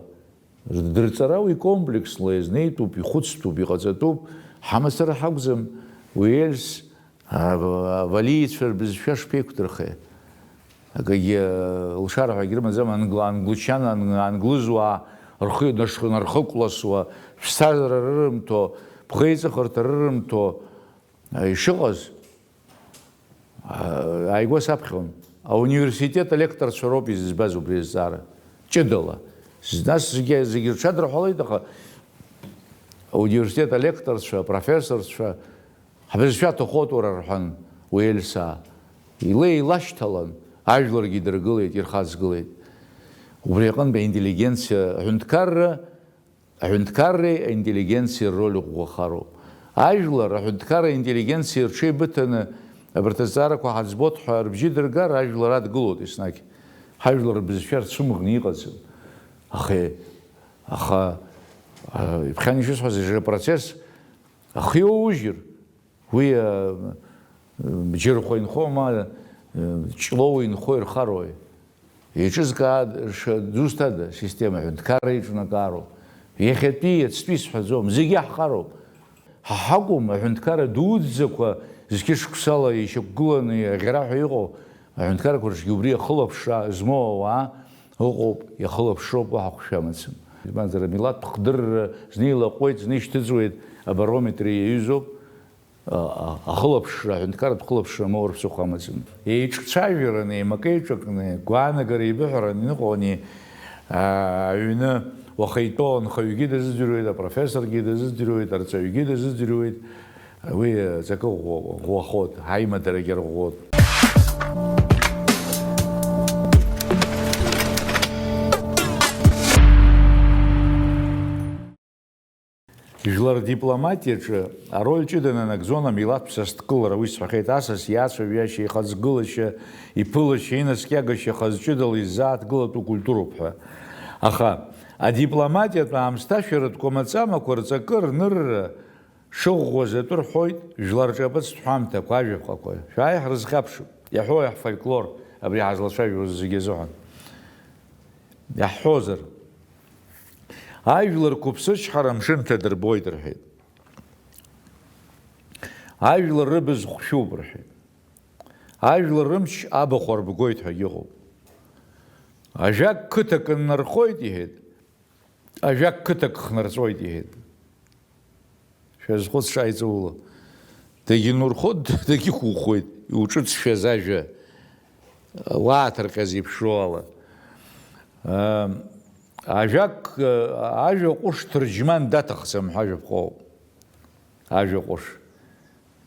рдырҵара уи комплексла иазнеитәуп, ихәыцтәуп, иҟаҵатәуп, ҳамацара ҳакәӡам, уи Уельс, А, авалиецәа рбызшәа шԥеиқәдырхеи? Акгьы, э, лшара ҳәа акгьы рымаӡам, англ-, англичан, ан-, англызуаа рхы наш-, нархыкәласуа, ԥсҭазаара рырымҭо, бӷеиҵыхырҭа рырымҭо, э, ишыҟаз, а, ааигәа саԥхьон. Ауниверситет алекторцәа роуп изызбаз убри азҵаара, ҷыдала. Нас зегьы, зегьы рҽадырҳәалеит, аха ауниверситет алекторцәа, апрофессорцәа, Ҳбызшәа аҭахоит уара, рҳәан, уи Елисаа. Илеи илашьҭалан, ажәларгьы идыргылеит, ирхаҵгылеит. Убри аҟынтә аинтеллигенциа аҳәынҭқарра, аҳәынҭқарреи аинтеллигенциа рроль ӷәӷәахароуп. Ажәлар, аҳәынҭқарра аинтеллигенциа рҽеибыҭаны абарҭ азҵаарақәа ҳаӡбоит ҳәа рыбжьы дыргар, ажәлар адгылоит еснагь. Ҳажәлар рбызшәа рцәымӷны иҟаӡам. Аха, аха, а, иԥхьан ишысҳәаз, апроцесс ахы иоужьыр, Уи, э, џьырхәа инхо ма, э, ҷлоу инхо ирхарои? Еиҿызкаа, ш-, дызусҭада, система аҳәынҭқарра еиҿнакаароуп. Иахьатәи, иацтәи сҳәаӡом, зегьы иаҳхароуп. Ҳа ҳакәым, аҳәынҭқарра дуӡӡақәа зқьышықәсала ишьақәгыланы аӷьараҳәа иҟоу аҳәынҭқаррақәа рҿгьы убри ахылаԥшра змоу ауаа Ыҟоуп, иахылаԥшроуп, уаҳа хәшәы амаӡам. Избанзар, амилаҭтә хдырра зны илаҟәуеит, зны ишьҭыҵуеит, абарометр иаҩызоуп, а, а, ахылаԥшра, аҳәынҭқарратә хылаԥшра амоур ԥсыхәа амаӡам. Еиҿцәажәараны, еимакеиҿакны, гәаанагара еибыҳәараны иныҟәони, а, аҩны уаха итәоу анхаҩгьы дазыӡырҩуеит, апрофессоргьы дазыӡырҩуеит, арҵаҩгьы дазыӡырҩуеит. Уи аҵакы ӷәӷәа-, ӷәӷәахоит, ҳаимадарагьы арӷәӷәоит. Жәлар рдипломатиаҿы ароль ҷыда нанагӡон амилаҭтә сасдкылара, уи сҳәахьеит, асас иацәажәашьа, ихаҵгылашьа, иԥылашьа, инаскьагашьа хаз ҷыдала иззааҭгылатәу культуроуп ҳәа. Аха адипломатиатә аамсҭашәаратә кәамаҵамақәа рҵакы рнырра Шыӷәӷәаз атәы рҳәоит, жәлар ҿаԥыцтә ҳәамҭақәа, ажәаԥҟақәа. Шәааи, ҳрызхьаԥшып, иаҳәои ҳфольклор, абри ҳазлацәажәоз зегьы азыҳәан. Иаҳҳәозар, ажәлар қәыԥсычҳара амшын ҭадырбоит рҳәеит. Ажәлар рыбз хәшәуп рҳәеит. Ажәлар рымч абахә арбгоит ҳәагьы ыҟоуп. Ажәак қыҭак ннархоит, иҳәеит. Ажәак қыҭак хнарҵәоит, иҳәеит. Шәазхәыц ҽааиҵыула. Дагьынурхоит, дагьықәухоит, иуҿыҵшәаз ажәа, уааҭырҟьаз еиԥшроу ала. Ам, ажәак, а, ажәа ҟәыш ҭырџьман даҭахӡам ҳәа ажәаԥҟоуп. Ажәа ҟәыш.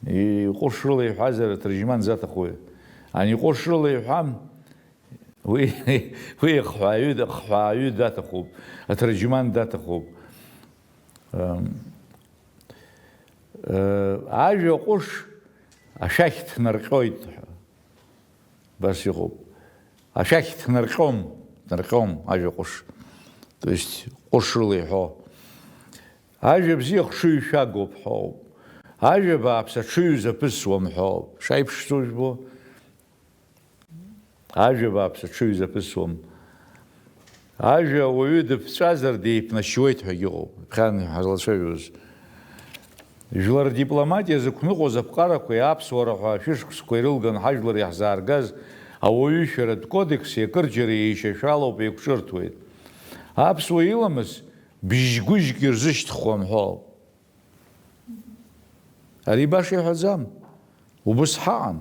Иҟәышрыла иҳәазар, аҭырџьман заҭахуи? Ани ҟәышрыла иҳәам, Уи, уи ахҳәааҩы, ахҳәааҩы даҭахуп, аҭырџьман даҭахуп. Ам, э, ажәа ҟәыш ашәахь ҭнарҟьоит ҳәа. Убас иҟоуп. Ашәахь ҭнарҟьом, ҭнарҟьом ажәа ҟәыш. То есть, ҟәышрыла иҳәо. Ажәа бзиа хшыҩ шәагоуп ҳәоуп. Ажәа бааԥс аҽыҩ заԥысуам ҳәоуп. Шаиԥшӡоу жәбо? Ажәа бааԥс аҽыҩ заԥысуам. Ажәа ауаҩы дыԥҵәазар деиԥнашьуеит ҳәагьы ыҟоуп, ԥхьан ҳазлацәажәоз. Жәлар рдипломатиа зықәныҟәоз аԥҟарақәеи аԥсуара ҳәа ашәышықәсқәа ирылган ҳажәлар иаҳзааргаз ауаҩышәаратә кодекси акырџьара еишьашәалоуп, еиқәҿырҭуеит. Аԥсуа иламыс бжьгәыжьк ирзышьҭхуам ҳәа. Ари баша иҳәаӡам. Убыс ҳаҟан.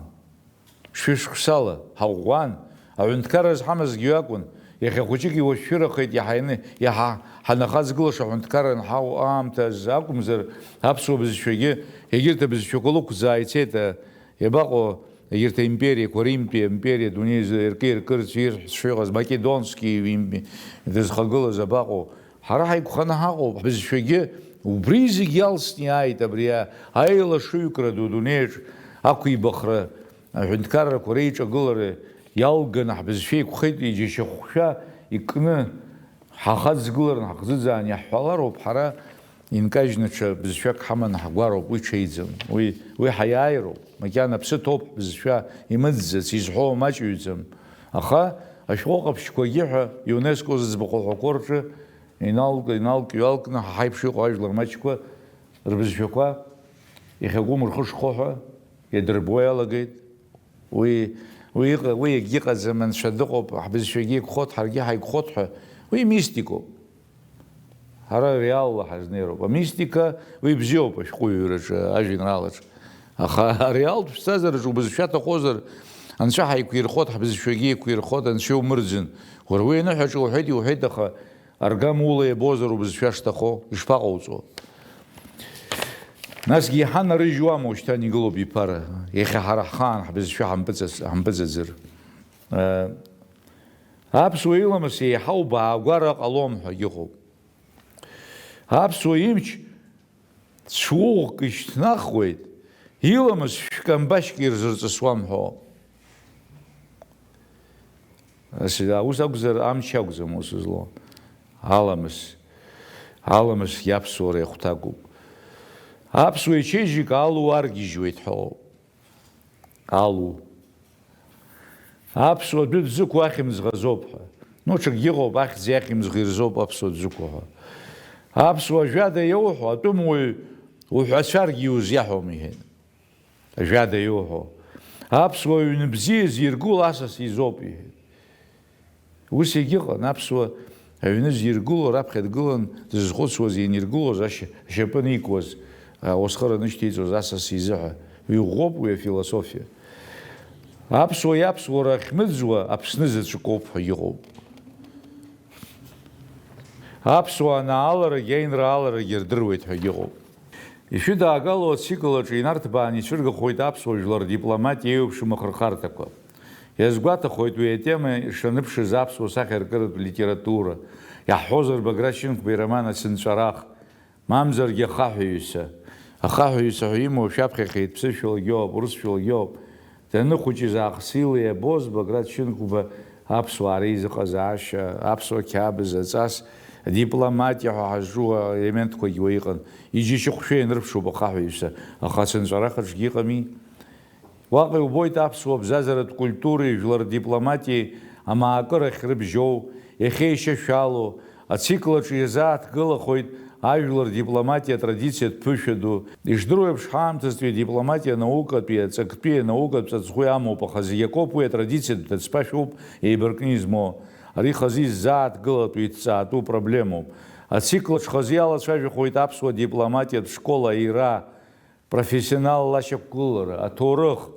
Шәышықәсала ҳаӷәӷәан, аҳәынҭқарра зҳамазгьы акәын, иахьа хәыҷык иуашәшәырахеит, иаҳа ины-, иаҳа ҳанахаҵгылаша аҳәынҭқарра анҳау аамҭазы акәымзар, аԥсуа бызшәагьы егьырҭ абызшәақәа лықәӡаа ицеит, а, иабаҟоу егьырҭ аимпериақәа, Римтәи аимпериа, дунеи зы-, иркы-, иркырц ирҳәшьа иҟаз, Македонски им-, дызхагылаз абаҟоу? Ҳара ҳаиқәханы ҳаҟоуп, ҳбызшәагьы убри зегь иалсны иааит, абри а-, аилашыҩкра ду адунеиаҿ ақәибахра, аҳәынҭқаррақәа реиҿагылара иалганы ҳбызшәа еиқәхеит, иџьашьахәшәа икны ҳахаҵгыларан, ҳахӡыӡаан иаҳҳәалароуп, ҳара инкажьны ҽа бызшәак ҳаманы ҳгәароуп, уи ҽеиӡам, уи, уи ҳаиааироуп, макьана аԥсы ҭоуп ҳбызшәа имыӡӡац, изҳәо маҷҩӡам, аха ашәҟәы ҟаԥшьқәагьы ҳәа ЮНЕСКО зыӡбахә аҳәақәа рҿы Иналк-, иналк-ҩалкны ҳа ҳаиԥш иҟоу ажәлар маҷқәа рбызшәақәа иахьакәым рхы шхо ҳәа иадырбо иалагеит. Уи, уи иҟа-, уи егьыҟаӡам, анцәа дыҟоуп, ҳбызшәагьы еиқәхоит, ҳаргьы ҳаиқәхоит ҳәа, уи мистикоуп. Ҳара реалла ҳазнеироуп. Амистика уи бзиоуп ашәҟәыҩҩраҿы, ажәеинраалаҿы. Аха ареалтә ԥсҭазаараҿы убызшәа аҭахозар, анцәа ҳаиқәирхоит, ҳбызшәагьы еиқәирхоит, анцәа иумырӡын. Уара уи аныҳәаҿа уҳәеит, иуҳәеит, аха Аргама ула иабозар убызшәа шҭахо, ишԥаҟауҵо? Насгьы иҳанарыжьуама ушьҭан игылоуп иԥара, иахьа ҳара ҳхаан ҳбызшәа ҳампыҵац-, ҳампыҵаӡыр? Э, аԥсуа иламыс еиҳау баагәара ҟалом ҳәагьы ыҟоуп. Аԥсуа имч Цәуӷәк ишьҭнахуеит, иламыс шәкамбашьк ирзырҵысуам ҳәа. Ас, ус акәзар, амч акәӡам ус злоу. Аламыс, аламысгьы аԥсуара иахәҭакуп. Аԥсуа ичеиџьыка алу аргьежьуеит ҳәа. Алу. Аԥсуа дәы дзықәу ахьымӡӷ азоуп ҳәа. Ну, ҽакгьы ыҟоуп, ахьӡ иахьымӡӷ ирзоуп аԥсуа дзықәу ҳәа. Аԥсуа жәада иауҳәо, атәымуаҩ уҳәацәаргьы иузиаҳәом, иҳәеит. Ажәада иауҳәо. Аԥсуа ҩны бзиа зиргыло асас изоуп, иҳәеит. Ус егьыҟан, аԥсуа аҩны зиргыло раԥхьа дгылан дызхәыцуаз, ианиргылоз ашь-, ашьапы никуаз, а, ауасхыр анышьҭеиҵоз асас изыҳәа. Иӷәӷәоуп уи афилософиа. Аԥсуа иаԥсуара ахьмыӡуа Аԥсны заҵәыкоуп ҳәа иҟоуп. Аԥсуаа анааларагь аинрааларагь рдыруеит ҳәагьы ыҟоуп. Ишәыдаагало ациклаҿы инарҭбааны ицәыргахоит аԥсуа жәлар рдипломатиа еиуеиԥшым ахырхарҭақәа. Иазгәаҭахоит уи атема ишаныԥшыз аԥсуа сахьаркыратә литература, иаҳҳәозар, Баграт Шьынқәба ироман Ацынҵәарах, мамзаргьы Ахаҳәаҩцәа. Ахаҳәаҩцәа ҳәа имоу шәаԥхьахьеит, ԥсышәалагьоуп, урысшәалагьоуп. Даныхәыҷыз аахыс ила иабоз Баграт Шьынқәба аԥсуаа реизыҟазаашьа, аԥсуа қьабз, аҵас, адипломатиа ҳәа ҳазҿу аелементқәагьы уа иҟан. Иџьашьахәшәа ианрыԥшуп ахаҳәаҩцәа, аха ацынҵәарах аҿгьы иҟами. Уаҟа иубоит аԥсуа бзазаратә культуреи жәлар рдипломатиеи амаакырахь рыбжьоу, иахьеишьашәалоу, ациклаҿы иазааҭгылахоит ажәлар дипломатиа атрадициатә ԥышәа ду. Ишдыру еиԥш, ҳаамҭазтәи адипломатиа анаукатәи аҵактәи анаукатә ҵаҵӷәы амоуп, аха зегь акоуп уи атрадициатә ҭыӡшәа шәоуп еибаркны измоу. Ари хазы иззааҭгылатәу иҭҵаатәу проблемоуп. Ациклаҿ хазы иалацәажәахоит аԥсуа дипломатиатә школ аира, профессионалла ашьақәгылара, аҭоурых,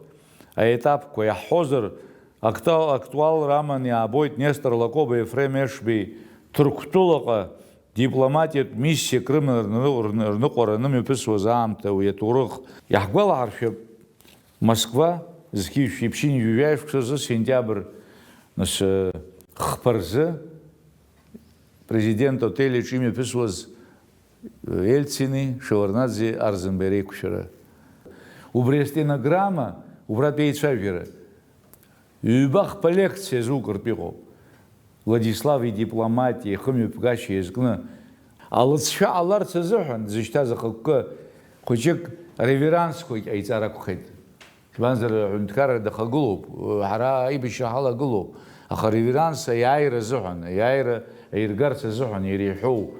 аетапқәа иаҳҳәозар, акта-, актуалра аманы иаабоит Нестор Лакоба, Ефрем Ешбеи Ҭырқәтәылаҟа дипломатиатә миссиак рыманы рны-, рны-, рныҟәара анымҩаԥысуаз аамҭа, уи аҭоурых. Иаҳгәалаҳаршәап, Москва, зқьи жәшәи ԥшьынҩажәи жәаҩа шықәсазы, сентиабр, нас, хԥа рзы, Президент отель аҿы имҩаԥысуаз Ельцини Шеварднаӡе Арӡынбеи реиқәшәара. Убри астенограмма, убратәи еицәажәара, ҩба-хԥа лекциа зукыртә иҟоуп. Владислав идипломатиа, ихымҩаԥгашьа иазкны, алыҵшәа ҟаларц азыҳәан дзышьҭаз ахықәкы хәыҷык реверансқәагь ҟаиҵар акәхеит. Избанзар, аҳәынҭқарра дахагылоуп, ҳара аибашьра ҳалагылоуп, аха реверанс аиааира азыҳәан, аиааира аиргарц азыҳәан иреиҳәоу.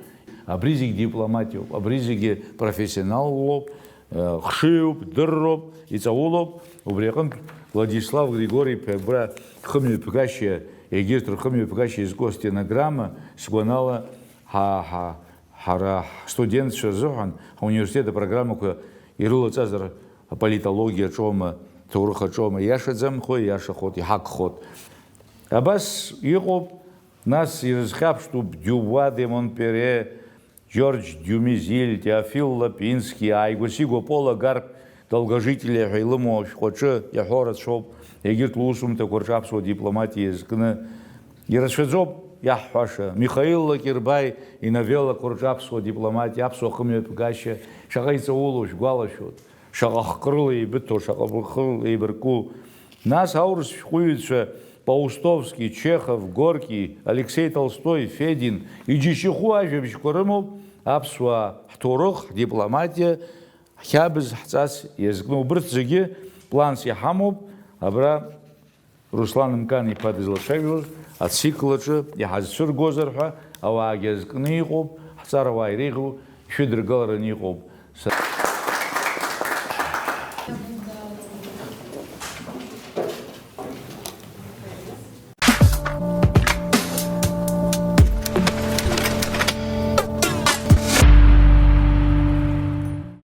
Абри зегь дипломатиоуп, абри зегьы профессионаллоуп, э, хшыҩуп, дырроуп, иҵаулоуп. Убри аҟынтә Владислав Григори-иԥа абра хымҩаԥгашьа, егьырҭ рхымҩаԥгашьа иазку астенограмма, сгәанала, ҳа, ҳа, ҳара ҳстудентцәа рзыҳәан ҳауниверситет апрограммақәа ирылаҵазар, аполитологиа аҿоума, аҭоурых аҿоума, иашаӡамхои, иашахоит, иҳагхоит. Абас иҟоуп, нас ирызхьаԥштәуп Дюбуа де Монпере, Џьорџь Дюмизиль, Теофил Лапински, ааигәа-сигәа Пола Гарԥ, долгожитель ҳәа илымоу ашәҟәаҿы иаҳәо рацәоуп, егьырҭ лусумҭақәа рҿы аԥсуа дипломатиа иазкны ирацәаӡоуп иаҳҳәаша. Михаил Лакербаи иновеллақәа рҿы аԥсуа дипломатиа, аԥсуа хымҩаԥгашьа шаҟа иҵаулоу шәгәалашәоит, шаҟа хкрыла еибыҭоу, шаҟа бӷрыла еибарку. Нас аурыс шәҟәыҩҩцәа Паустовски, Чехов, Горки, Алексеи Толстои, Федин иџьашьахәу ажәабжьқәа рымоуп аԥсуаа, ҳҭоурых, ҳдипломатиа, ҳхьабз, ҳҵас иазкны. Убырҭ зегьы планс иҳамоуп. Абра Руслан Мкан-иԥа дызлацәажәоз ацикл аҿы иҳазцәыргозар ҳәа ауаагьы азкны иҟоуп, ҳҵарауаа иреиӷьу шәыдыргалараны иҟоуп.